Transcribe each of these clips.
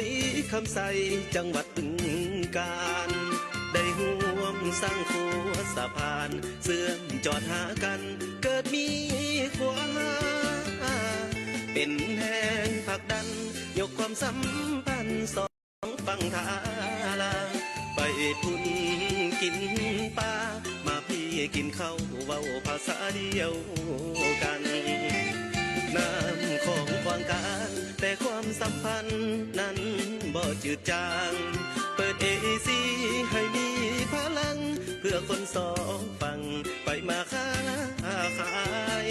ລີຄຳໄຊ ຈັງຫວັດບຶງການ ໄດ້ຮ່ວມສ້າງຂົວສະພານ ເຊື່ອມຈອດຫາກັນ ເກີດມີຂົວ ເປັນແຮງຜັກດັນ ຍົກຄວາມສຳພັນສອງຝັ່ງທ່າລາ ໄປພຸ້ນກິນປາ ມາພີ້ກິນເຂົ້າ ເວົ້າພາສາດຽວກັນ ນ້ຳຂອງຂວາງການ ແຕ່ຄວາມສຳພັນນັ້ນບໍ່ຈືດຈາງ ເປີດເອຊີໃຫ້ມີພະລັງ ເພື່ອຄົນສອງຝັ່ງໄປມາຄ້າຂາຍ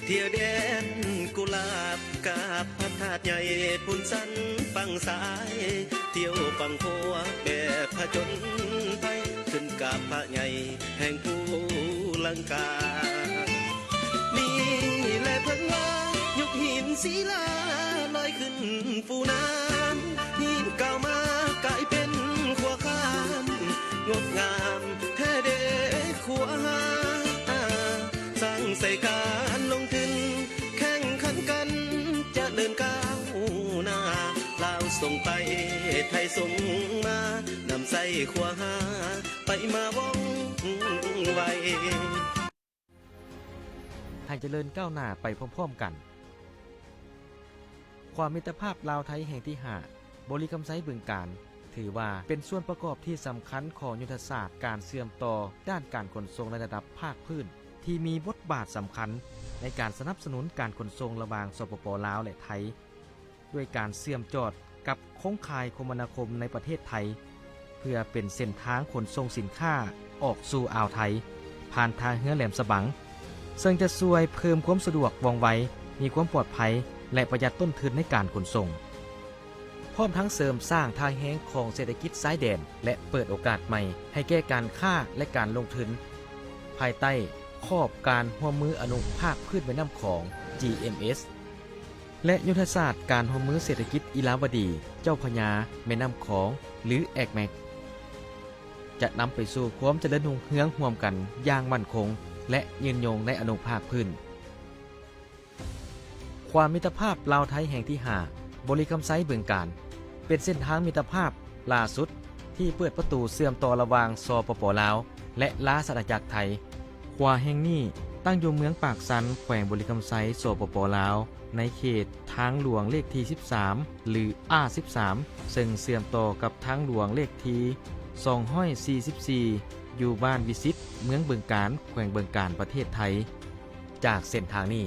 ທ່ຽວແດນກຸຫຼາບ ກາບພະທາດໃຫຍ່ພຸ້ນຊັ້ນຝັ່ງຊາຍ ທ່ຽວຝັ່ງຂົວແບບຜະຈົນໄພ ຂຶ້ນກາບພະໃຫຍ່ແຫ່ງພູລັງກາ ນີ້ແຫຼະເພິ່ນວ່າ ຍຸກຫີນສິລາລອຍຂຶ້ນຟູນ້ຳ ຫີນກ້າວມາກາຍເປັນຂົວຂ້າມ ງົດງາມແທ້ເດຂົວ ສ້າງໃສ່ການລົງທຶນ ແຂ່ງຂັນກັນຈະເລີນກ້າວໜ້າ ລາວສົ່ງໄປ ໄທສົ່ງມາ ນຳໃຊ້ຂົວຫາໄປມາວ່ອງໄວ ໃຫ້ຈະເລີນກ້າວໜ້າໄປພ້ອມໆກັນ. ຂົວມິດຕະພາບລາວໄທແຫ່ງທີຫ້າ ບໍລິຄຳໄຊ ບຶງການ ຖືວ່າເປັນສ່ວນປະກອບທີ່ສຳຄັນຂອງຍຸດທະສາດການເຊື່ອມຕໍ່ດ້ານການຂົນສົ່ງໃນລະດັບພາກພື້ນ ທີ່ມີບົດບາດສຳຄັນໃນການສະໜັບສະໜູນການຂົນສົ່ງລະຫວ່າງ ສປປ ລາວ ແລະ ໄທ ດ້ວຍການເຊື່ອມຈອດກັບໂຄງຂ່າຍຄົມມະນາຄົມໃນປະເທດໄທ ເພື່ອເປັນເສັ້ນທາງຂົນສົ່ງສິນຄ້າອອກສູ່ອ່າວໄທ ຜ່ານທ່າເຮືອແຫຼມສະບັງ ເຊິ່ງຈະຊ່ວຍເພີ່ມຄວາມສະດວກ ວ່ອງໄວ, ມີຄວາມປອດໄພ ແລະ ປະຢັດຕົ້ນທຶນໃນການຂົນສົ່ງ. ພ້ອມທັງເສີມສ້າງທ່າແຮງຂອງເສດຖະກິດຊາຍແດນ ແລະ ເປີດໂອກາດໃໝ່ໃຫ້ແກ່ການຄ້າ ແລະ ການລົງທຶນ ພາຍໃຕ້ຂອບການຮ່ວມມືອະນຸພາກພື້ນແມ່ນ້ຳຂອງ ຈີເອັມເອສ ແລະ ຍຸດທະສາດການຮ່ວມມືເສດຖະກິດອີລາວະດີ ເຈົ້າພະຍາ ແມ່ນ້ຳຂອງ ຫຼື ເອັກແມັກ ຈະນຳໄປສູ່ຄວາມຈະເລີນຮຸ່ງເຮືອງຮ່ວມກັນຢ່າງໝັ້ນຄົງ ແລະ ຍືນຍົງໃນອະນຸພາກພື້ນ. ຂົວມິດຕະພາບລາວໄທແຫ່ງທີຫ້າ ບໍລິຄຳໄຊ ບຶງການ ເປັນເສັ້ນທາງມິດຕະພາບຫຼ້າສຸດທີ່ເປີດປະຕູເຊື່ອມຕໍ່ລະຫວ່າງ ສປປ ລາວ ແລະ ລາຊະອານາຈັກໄທ. ຂົວແຫ່ງນີ້ຕັ້ງຢູ່ເມືອງປາກຊັນ ແຂວງບໍລິຄຳໄຊ ສປປ ລາວ ໃນເຂດທາງຫຼວງເລກທີສິບສາມ ຫຼື ອາສິບສາມ ເຊິ່ງເຊື່ອມຕໍ່ກັບທາງຫຼວງເລກທີສອງຮ້ອຍສີ່ສິບສີ່ ຢູ່ບ້ານວິສິດ ເມືອງບຶງການ ແຂວງບຶງການ ປະເທດໄທ. ຈາກເສັ້ນທາງນີ້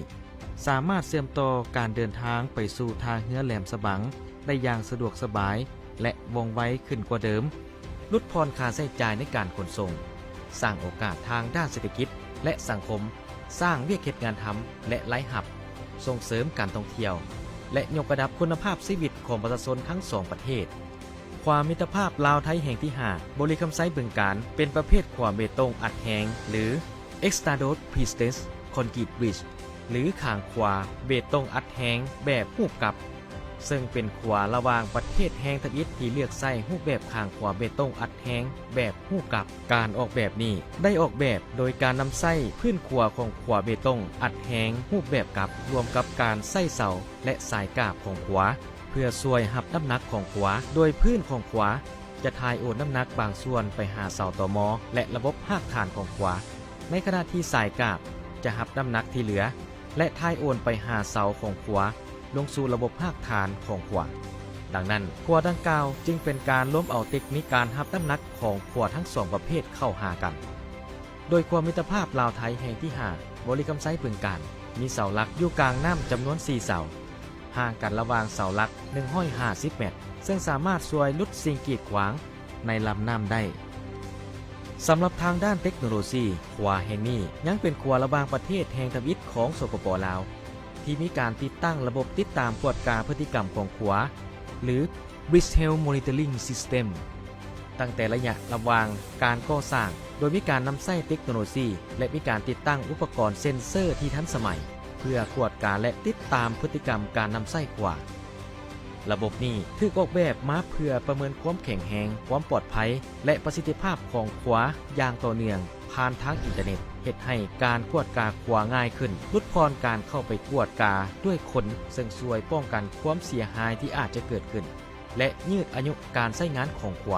ສາມາດເຊື່ອມຕໍ່ການເດີນທາງໄປສູ່ທ່າເຮືອແຫຼມສະບັງໄດ້ຢ່າງສະດວກສະບາຍ ແລະ ວ່ອງໄວຂຶ້ນກວ່າເດີມ, ຫຼຸດຜ່ອນຄ່າໃຊ້ຈ່າຍໃນການຂົນສົ່ງ, ສ້າງໂອກາດທາງດ້ານເສດຖະກິດ ແລະ ສັງຄົມ, ສ້າງວຽກເຮັດງານທຳ ແລະ ລາຍຮັບ, ສົ່ງເສີມການທ່ອງທ່ຽວ ແລະ ຍົກລະດັບຄຸນນະພາບຊີວິດຂອງປະຊາຊົນທັງສອງປະເທດ. ຂົວມິດຕະພາບລາວໄທແຫ່ງທີຫ້າ ບໍລິຄຳໄຊ ບຶງການ ເປັນປະເພດຂົວເບຕົງອັດແຮງ ຫຼື Extrude Precess Concrete Bridge ຫຼື ຄາງຂົວເບຕົງອັດແຮງແບບຮູບກັບ ເຊິ່ງເປັນຂົວລະຫວ່າງປະເທດແຮງທຳອິດທີ່ເລືອກໃຊ້ຮູບແບບຄາງຂົວເບຕົງອັດແຮງແບບຮູບກັບ. ການອອກແບບນີ້ໄດ້ອອກແບບໂດຍການນຳໃຊ້ພື້ນຂົວຂອງຂົວເບຕົງອັດແຮງຮູບແບບກັບ ລວມກັບການໃຊ້ເສົາ ແລະ ສາຍກາບຂອງຂົວ ເພື່ອຊ່ວຍຮັບນ້ຳໜັກຂອງຂົວ, ໂດຍພື້ນຂອງຂົວຈະຖ່າຍໂອນນ້ຳໜັກບາງສ່ວນໄປຫາເສົາຕໍມໍ ແລະ ລະບົບຮາກຖານຂອງຂົວ, ໃນຂະນະທີ່ສາຍກາບຈະຮັບນ້ຳໜັກທີ່ເຫຼືອ ແລະ ຖ່າຍໂອນໄປຫາເສົາຂອງຂົວ ລົງສູ່ລະບົບຮາກຖານຂອງຂົວ. ດັ່ງນັ້ນ, ຂົວດັ່ງກ່າວຈຶ່ງເປັນການລວມເອົາເຕັກນິກການຮັບນ້ຳໜັກຂອງຂົວທັງສອງປະເພດເຂົ້າຫາກັນ. ໂດຍຂົວມິດຕະພາບລາວໄທແຫ່ງທີຫ້າ ບໍລິຄຳໄຊ ບຶງການ ມີເສົາຫຼັກຢູ່ກາງນ້ຳຈຳນວນສີ່ເສົາ, ຫ່າງກັນລະຫວ່າງເສົາຫຼັກໜຶ່ງຮ້ອຍຫ້າສິບແມັດ, ເຊິ່ງສາມາດຊ່ວຍຫຼຸດສິ່ງກີດຂວາງໃນລຳນ້ຳໄດ້. ສຳລັບທາງດ້ານເຕັກໂນໂລຊີ, ຂົວແຫ່ງນີ້ຍັງເປັນຂົວລະຫວ່າງປະເທດແຫ່ງທຳອິດຂອງ ສປປ ລາວ ທີ່ມີການຕິດຕັ້ງລະບົບຕິດຕາມກວດກາພຶດຕິກຳຂອງຂົວ ຫຼື Bridge Health Monitoring System ຕັ້ງແຕ່ໄລຍະລະຫວ່າງການກໍ່ສ້າງ, ໂດຍມີການນຳໃຊ້ເຕັກໂນໂລຊີ ແລະ ມີການຕິດຕັ້ງອຸປະກອນເຊັນເຊີທີ່ທັນສະໄໝ ເພື່ອກວດກາ ແລະ ຕິດຕາມພຶດຕິກຳການນຳໃຊ້ຂົວ. ລະບົບນີ້ຖືກອອກແບບມາເພື່ອປະເມີນຄວາມແຂງແຮງ, ຄວາມປອດໄພ ແລະ ປະສິດທິພາບຂອງຂົວຢ່າງຕໍ່ເນື່ອງ ຜ່ານທາງອິນເຕີເນັດ, ເຮັດໃຫ້ການກວດກາຂົວງ່າຍຂຶ້ນ, ຫຼຸດຜ່ອນການເຂົ້າໄປກວດກາດ້ວຍຄົນ, ເຊິ່ງຊ່ວຍປ້ອງກັນຄວາມເສຍຫາຍທີ່ອາດຈະເກີດຂຶ້ນ. ແລະ ຍືດອາຍຸການໃຊ້ງານຂອງຂົວ,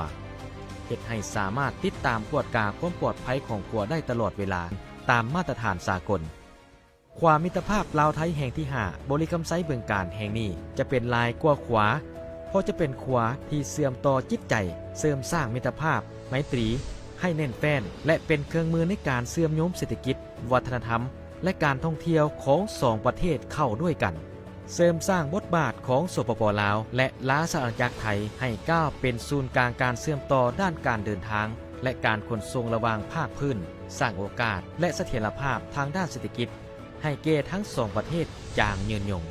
ເຮັດໃຫ້ສາມາດຕິດຕາມກວດກາຄວາມປອດໄພຂອງຂົວໄດ້ຕະຫຼອດເວລາຕາມມາດຕະຖານສາກົນ. ຂົວມິດຕະພາບລາວໄທແຫ່ງທີຫ້າ ບໍລິຄຳໄຊ ບຶງການແຫ່ງນີ້ຈະເປັນຫຼາຍກວ່າຂົວ, ເພາະຈະເປັນຂົວທີ່ເຊື່ອມຕໍ່ຈິດໃຈ, ເສີມສ້າງມິດຕະພາບໄມຕີໃຫ້ແໜ້ນແຟ້ນ ແລະ ເປັນເຄື່ອງມືໃນການເຊື່ອມໂຍງເສດຖະກິດ, ວັດທະນະທຳ ແລະ ການທ່ອງທ່ຽວຂອງສອງປະເທດເຂົ້າດ້ວຍກັນ, ເສີມສ້າງບົດບາດຂອງ ສປປ ລາວ ແລະ ລາຊະອານາຈັກໄທ ໃຫ້ກ້າວເປັນສູນກາງການເຊື່ອມຕໍ່ດ້ານການເດີນທາງ ແລະ ການຂົນສົ່ງລະຫວ່າງພາກພື້ນ, ສ້າງໂອກາດ ແລະ ສະຖຽນລະພາບທາງດ້ານເສດຖະກິດ ໃຫ້ແກ່ທັງສອງປະເທດຢ່າງຍືນຍົງ.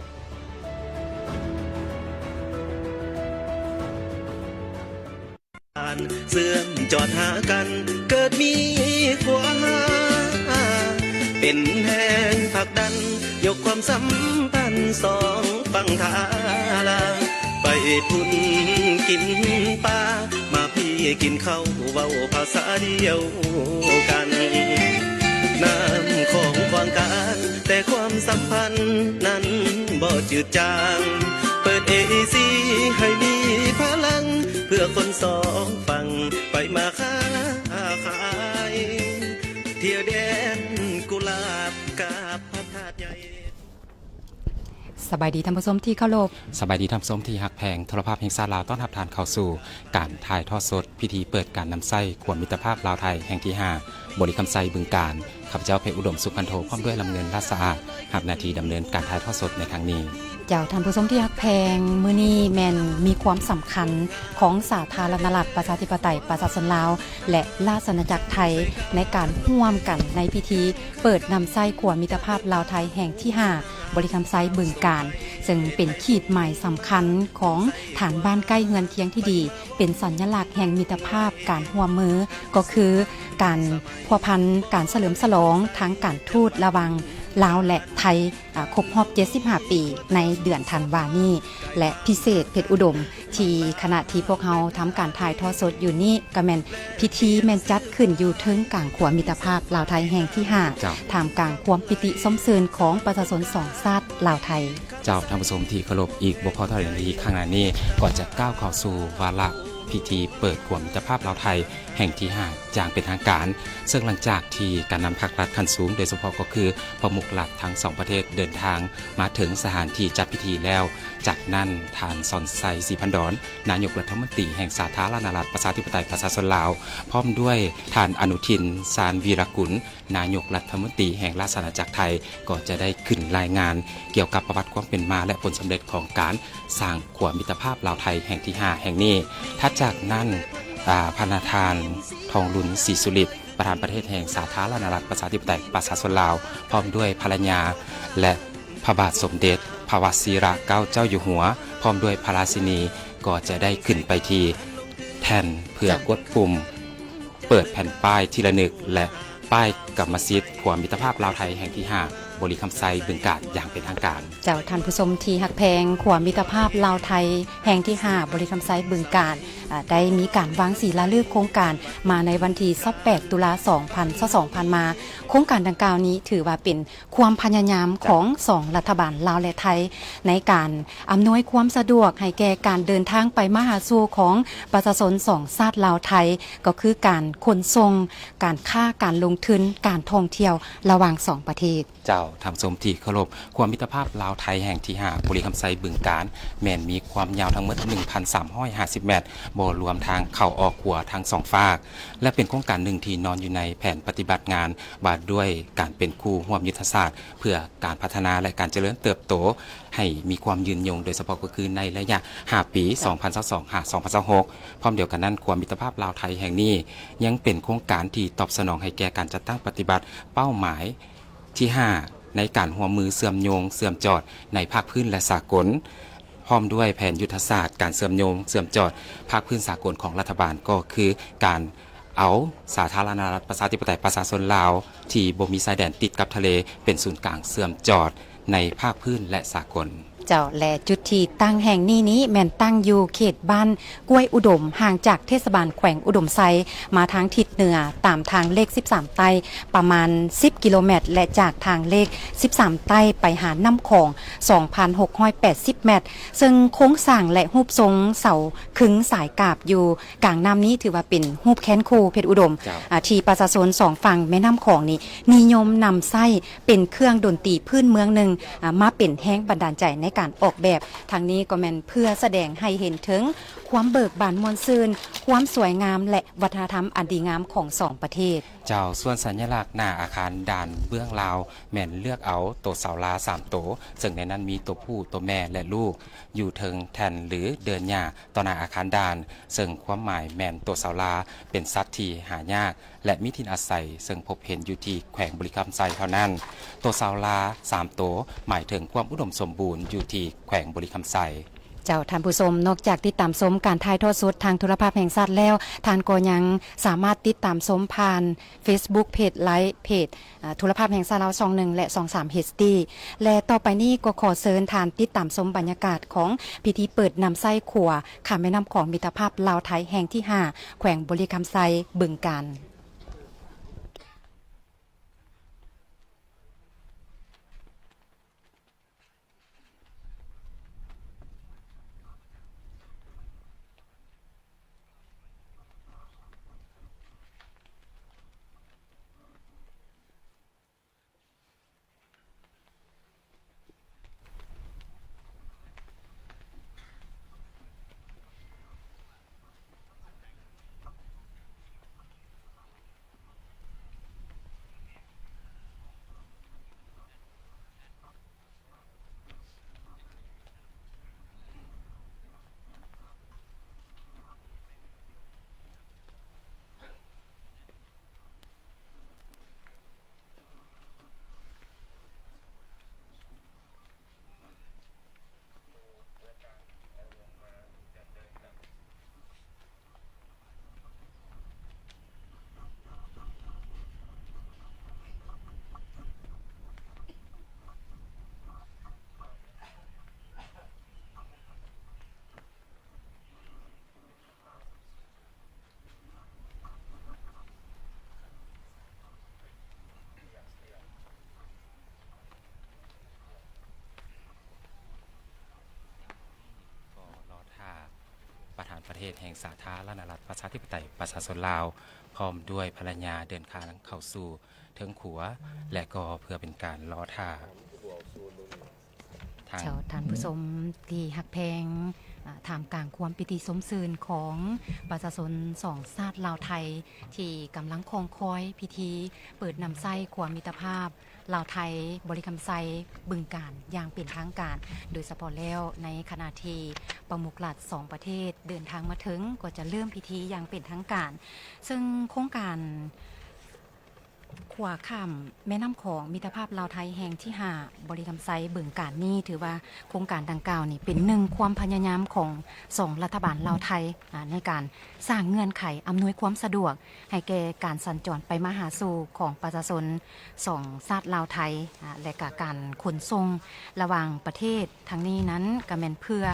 ເຊື່ອມຈອດຫາກັນເກີດມີຄວາມຮັກ ເປັນແຮງຜັກດັນ ຍົກຄວາມສຳພັນສອງຝັ່ງທ່າລາ ໄປພຸ້ນກິນປາ ມາພີ້ກິນເຂົ້າ ເວົ້າພາສາດຽວກັນ ນ້ຳຂອງຂວາງການ ແຕ່ຄວາມສຳພັນນັ້ນບໍ່ຈືດຈາງ ເປີດເອຊີໃຫ້ມີພະລັງ ເພື່ອຄົນສອງຝັ່ງໄປມາຄ້າຂາຍ ທ່ຽວແດນກຸຫຼາບກັບພະທາດໃຫຍ່. ສະບາຍດີທ່ານຜູ້ຊົມທີ່ເຄົາລົບ. ສະບາຍດີທ່ານຜູ້ຊົມທີ່ຮັກແພງ. ໂທລະພາບແຫ່ງຊາດລາວຕ້ອນຮັບທ່ານເຂົ້າສູ່ການຖ່າຍທອດສົດພິທີເປີດການນຳໃຊ້ຂົວມິດຕະພາບລາວໄທແຫ່ງທີຫ້າ ບໍລິຄຳໄຊ ບຶງການ. ຂ້າພະເຈົ້າ ເພັດອຸດົມ ສຸກພັນໂທ ພ້ອມດ້ວຍ ລຳເງິນ ລາດສະອາດ ຮັບໜ້າທີ່ດຳເນີນການຖ່າຍທອດສົດໃນຄັ້ງນີ້. ເຈົ້າ, ທ່ານຜູ້ຊົມທີ່ຮັກແພງ, ມື້ນີ້ແມ່ນມີຄວາມສຳຄັນຂອງສາທາລະນະລັດ ປະຊາທິປະໄຕ ປະຊາຊົນລາວ ແລະ ລາຊະອານາຈັກໄທ ໃນການຮ່ວມກັນໃນພິທີເປີດນຳໃຊ້ຂົວມິດຕະພາບລາວໄທແຫ່ງທີຫ້າ ບໍລິຄຳໄຊ ບຶງການ, ເຊິ່ງເປັນຂີດໝາຍສຳຄັນຂອງຖານບ້ານໃກ້ເຮືອນຄຽງທີ່ດີ, ເປັນສັນຍະລັກແຫ່ງມິດຕະພາບການຮ່ວມມື, ກໍຄືການພົວພັນການສະເຫຼີມສະຫຼອງທາງການທູດລະຫວ່າງລາວ ແລະ ໄທ ອາ ຄົບຮອບເຈັດສິບຫ້າປີໃນເດືອນທັນວານີ້ ແລະ ພິເສດ ເພັດອຸດົມ ທີ່ຂະນະທີ່ພວກເຮົາທຳການຖ່າຍທອດສົດຢູ່ນີ້ ກໍແມ່ນພິທີແມ່ນຈັດຂຶ້ນຢູ່ເທິງກາງຂົວມິດຕະພາບລາວໄທແຫ່ງທີຫ້າ ເຈົ້າ ທ່າມກາງຄວາມປີຕິຊົມຊື່ນຂອງປະຊາຊົນສອງຊາດລາວໄທ. ເຈົ້າ, ທ່ານຜູ້ຊົມທີ່ເຄົາລົບ, ອີກບໍ່ພໍເທົ່າໃດນາທີຂ້າງໜ້ານີ້ ກໍຈະກ້າວເຂົ້າສູ່ວາລະພິທີເປີດຂົວມິດຕະພາບລາວໄທ ແຫ່ງທີຫ້າ ຢ່າງເປັນທາງການ, ເຊິ່ງຫຼັງຈາກທີ່ການນຳພັກລັດຂັ້ນສູງ, ໂດຍສະເພາະກໍຄືປະມຸກລັດທັງສອງປະເທດ ເດີນທາງມາເຖິງສະຖານທີ່ຈັດພິທີແລ້ວ, ຈາກນັ້ນ ທ່ານ ສອນໄຊ ສີພັນດອນ ນາຍົກລັດຖະມົນຕີແຫ່ງສາທາລະນະລັດ ປະຊາທິປະໄຕ ປະຊາຊົນລາວ ພ້ອມດ້ວຍທ່ານ ອະນຸທິນ ຊານວີລະກຸນ ນາຍົກລັດຖະມົນຕີແຫ່ງລາຊະອານາຈັກໄທ ກໍຈະໄດ້ຂຶ້ນລາຍງານກ່ຽວກັບປະຫວັດຄວາມເປັນມາ ແລະ ຜົນສຳເລັດຂອງການສ້າງຂົວມິດຕະພາບລາວໄທແຫ່ງທີຫ້າແຫ່ງນີ້. ຖັດຈາກນັ້ນ, ອາ, ພະນະທ່ານ ທອງລຸນ ສີສຸລິດ ປະທານປະເທດແຫ່ງສາທາລະນະລັດ ປະຊາທິປະໄຕ ປະຊາຊົນລາວ ພ້ອມດ້ວຍພັນລະຍາ ແລະ ພະບາດສົມເດັດພະວະຊິລະເກົ້າເຈົ້າຢູ່ຫົວ ພ້ອມດ້ວຍພະລາຊິນີ ກໍຈະໄດ້ຂຶ້ນໄປທີ່ແທ່ນເພື່ອ ເຈົ້າ ກົດປຸ່ມ ເປີດແຜ່ນປ້າຍທີ່ລະນຶກ ແລະ ປ້າຍກຳມະສິດຂົວມິດຕະພາບລາວໄທແຫ່ງທີຫ້າ ບໍລິຄຳໄຊ ບຶງການ ຢ່າງເປັນທາງການ. ເຈົ້າ, ທ່ານຜູ້ຊົມທີ່ຮັກແພງ, ຂົວມິດຕະພາບລາວໄທແຫ່ງທີຫ້າ ບໍລິຄຳໄຊ ບຶງການ ອາ ໄດ້ມີການວາງສີລາລຶກໂຄງການມາໃນວັນທີຊາວແປດ ຕຸລາ ສອງພັນຊາວສອງ ຜ່ານມາ. ໂຄງການດັ່ງກ່າວນີ້ຖືວ່າເປັນຄວາມພະຍາຍາມ ເຈົ້າ ຂອງສອງລັດຖະບານລາວ ແລະ ໄທ ໃນການອຳນວຍຄວາມສະດວກໃຫ້ແກ່ການເດີນທາງໄປມາຫາສູ່ຂອງປະຊາຊົນສອງຊາດລາວ-ໄທ, ກໍຄືການຂົນສົ່ງ, ການຄ້າ, ການລົງທຶນ, ການທ່ອງທ່ຽວລະຫວ່າງສອງປະເທດ. ເຈົ້າ, ທ່ານຜູ້ຊົມທີ່ເຄົາລົບ, ຂົວມິດຕະພາບລາວ-ໄທແຫ່ງທີຫ້າ ບໍລິຄຳໄຊ ບຶງການ ແມ່ນມີຄວາມຍາວທັງໝົດ ໜຶ່ງພັນສາມຮ້ອຍຫ້າສິບແມັດ, ບໍ່ລວມທາງເຂົ້າອອກຂົວທັງສອງຟາກ ແລະ ເປັນໂຄງການໜຶ່ງທີ່ນອນຢູ່ໃນແຜນປະຕິບັດງານວ່າດ້ວຍການເປັນຄູ່ຮ່ວມຍຸດທະສາດ ເພື່ອການພັດທະນາ ແລະ ການຈະເລີນເຕີບໂຕໃຫ້ມີຄວາມຍືນຍົງ, ໂດຍສະເພາະກໍຄືໃນໄລຍະຫ້າປີ ສອງພັນຊາວສອງ ຫາ ສອງພັນຊາວຫົກ. ພ້ອມດຽວກັນນັ້ນ, ຂົວມິດຕະພາບລາວ-ໄທແຫ່ງນີ້ ຍັງເປັນໂຄງການທີ່ຕອບສະໜອງໃຫ້ແກ່ການຈັດຕັ້ງປະຕິບັດເປົ້າໝາຍທີຫ້າ ໃນການຮ່ວມມືເຊື່ອມໂຍງເຊື່ອມຈອດໃນພາກພື້ນ ແລະ ສາກົນ, ພ້ອມດ້ວຍແຜນຍຸດທະສາດການເຊື່ອມໂຍງເຊື່ອມຈອດພາກພື້ນສາກົນຂອງລັດຖະບານ, ກໍຄືການ ເອົາສາທາລະນະລັດ ປະຊາທິປະໄຕ ປະຊາຊົນລາວ ທີ່ບໍ່ມີຊາຍແດນຕິດກັບທະເລ ເປັນສູນກາງເຊື່ອມຈອດໃນພາກພື້ນ ແລະ ສາກົນ. ເຈົ້າ ແລະ ຈຸດທີ່ຕັ້ງແຫ່ງນີ້ນີ້ແມ່ນຕັ້ງຢູ່ເຂດບ້ານກ້ວຍອຸດົມ, ຫ່າງຈາກເທດສະບານແຂວງອຸດົມໄຊມາທາງທິດເໜືອ ຕາມທາງເລກສິບສາມໃຕ້ ປະມານສິບກິໂລແມັດ ແລະ ຈາກທາງເລກສິບສາມໃຕ້ໄປຫານ້ຳຂອງ ສອງພັນຫົກຮ້ອຍແປດສິບແມັດ. ເຊິ່ງໂຄງສ້າງ ແລະ ຮູບຊົງເສົາຄຶງສາຍກາບຢູ່ກາງນ້ຳນີ້ ຖືວ່າເປັນຮູບແຄນຄູ ເພັດອຸດົມ ເຈົ້າ ອາ ທີ່ປະຊາຊົນສອງຝັ່ງແມ່ນ້ຳຂອງນີ້ນິຍົມນຳໃຊ້ ເປັນເຄື່ອງດົນຕີພື້ນເມືອງໜຶ່ງ ອາ ມາເປັນແຮງບັນດານໃຈໃນການອອກແບບ. ທັງນີ້ກໍແມ່ນເພື່ອສະແດງໃຫ້ເຫັນເຖິງຄວາມເບີກບານມ່ວນຊື່ນ, ຄວາມສວຍງາມ ແລະ ວັດທະນະທຳອັນດີງາມຂອງສອງປະເທດ. ເຈົ້າ, ສ່ວນສັນຍະລັກໜ້າອາຄານດ່ານເບື້ອງລາວ ແມ່ນເລືອກເອົາໂຕເສົາລາສາມໂຕ, ເຊິ່ງໃນນັ້ນມີໂຕຜູ້, ໂຕແມ່ ແລະ ລູກ ຢູ່ເທິງແທ່ນ ຫຼື ເດີ່ນຫຍ້າຕໍ່ໜ້າອາຄານດ່ານ, ເຊິ່ງຄວາມໝາຍແມ່ນໂຕເສົາລາເປັນສັດທີ່ຫາຍາກ ແລະ ມີຖິ່ນອາໄສ ເຊິ່ງພົບເຫັນຢູ່ທີ່ແຂວງບໍລິຄຳໄຊເທົ່ານັ້ນ. ໂຕເສົາລາສາມໂຕ ໝາຍເຖິງຄວາມອຸດົມສົມບູນຢູ່ທີ່ແຂວງບໍລິຄຳໄຊ. ເຈົ້າ, ທ່ານຜູ້ຊົມ, ນອກຈາກຕິດຕາມຊົມການຖ່າຍທອດສົດທາງໂທລະພາບແຫ່ງຊາດແລ້ວ, ທ່ານກໍຍັງສາມາດຕິດຕາມຊົມຜ່ານ Facebook Page Live Page ອາ ໂທລະພາບແຫ່ງຊາດລາວຊ່ອງໜຶ່ງ ແລະ ຊ່ອງສາມ ເອັດດີ ແລະ ຕໍ່ໄປນີ້ກໍຂໍເຊີນທ່ານຕິດຕາມຊົມບັນຍາກາດຂອງພິທີເປີດນຳໃຊ້ຂົວຂ້າມແມ່ນ້ຳຂອງມິດຕະພາບລາວໄທແຫ່ງທີຫ້າ ແຂວງບໍລິຄຳໄຊ ບຶງການ. ກໍລໍຖ້າປະທານປະເທດແຫ່ງສາທາລະນະລັດປະຊາທິປະໄຕປະຊາຊົນລາວ ພ້ອມດ້ວຍພັນລະຍາເດີນທາງເຂົ້າສູ່ເທິງຂົວ ແລະ ກໍເພື່ອເປັນການລໍຖ້າ ທ່ານ ເຈົ້າ, ທ່ານຜູ້ຊົມທີ່ຮັກແພງ, ອາ, ທ່າມກາງຄວາມປີຕິຊົມຊື່ນຂອງປະຊາຊົນສອງຊາດລາວໄທ ທີ່ກຳລັງຄອງຄອຍພິທີເປີດນຳໃຊ້ຂົວມິດຕະພາບລາວໄທ ບໍລິຄຳໄຊ ບຶງການ ຢ່າງເປັນທາງການ, ໂດຍສະເພາະແລ້ວໃນຂະນະທີ່ປະມຸກລັດສອງປະເທດເດີນທາງມາເຖິງ ກໍຈະເລີ່ມພິທີຢ່າງເປັນທາງການ. ເຊິ່ງໂຄງການ ຂົວຂ້າມແມ່ນ້ຳຂອງມິດຕະພາບລາວໄທແຫ່ງທີຫ້າ ບໍລິຄຳໄຊ ບຶງການນີ້ ຖືວ່າໂຄງການດັ່ງກ່າວນີ້ເປັນໜຶ່ງຄວາມພະຍາຍາມຂອງສອງລັດຖະບານລາວໄທ ອາ ໃນການສ້າງເງື່ອນໄຂອຳນວຍຄວາມສະດວກໃຫ້ແກ່ການສັນຈອນໄປມາຫາສູ່ຂອງປະຊາຊົນສອງຊາດລາວໄທ ອາ ແລະ ກະການຂົນສົ່ງລະຫວ່າງປະເທດ. ທັງນີ້ນັ້ນກະແມ່ນເພື່ອ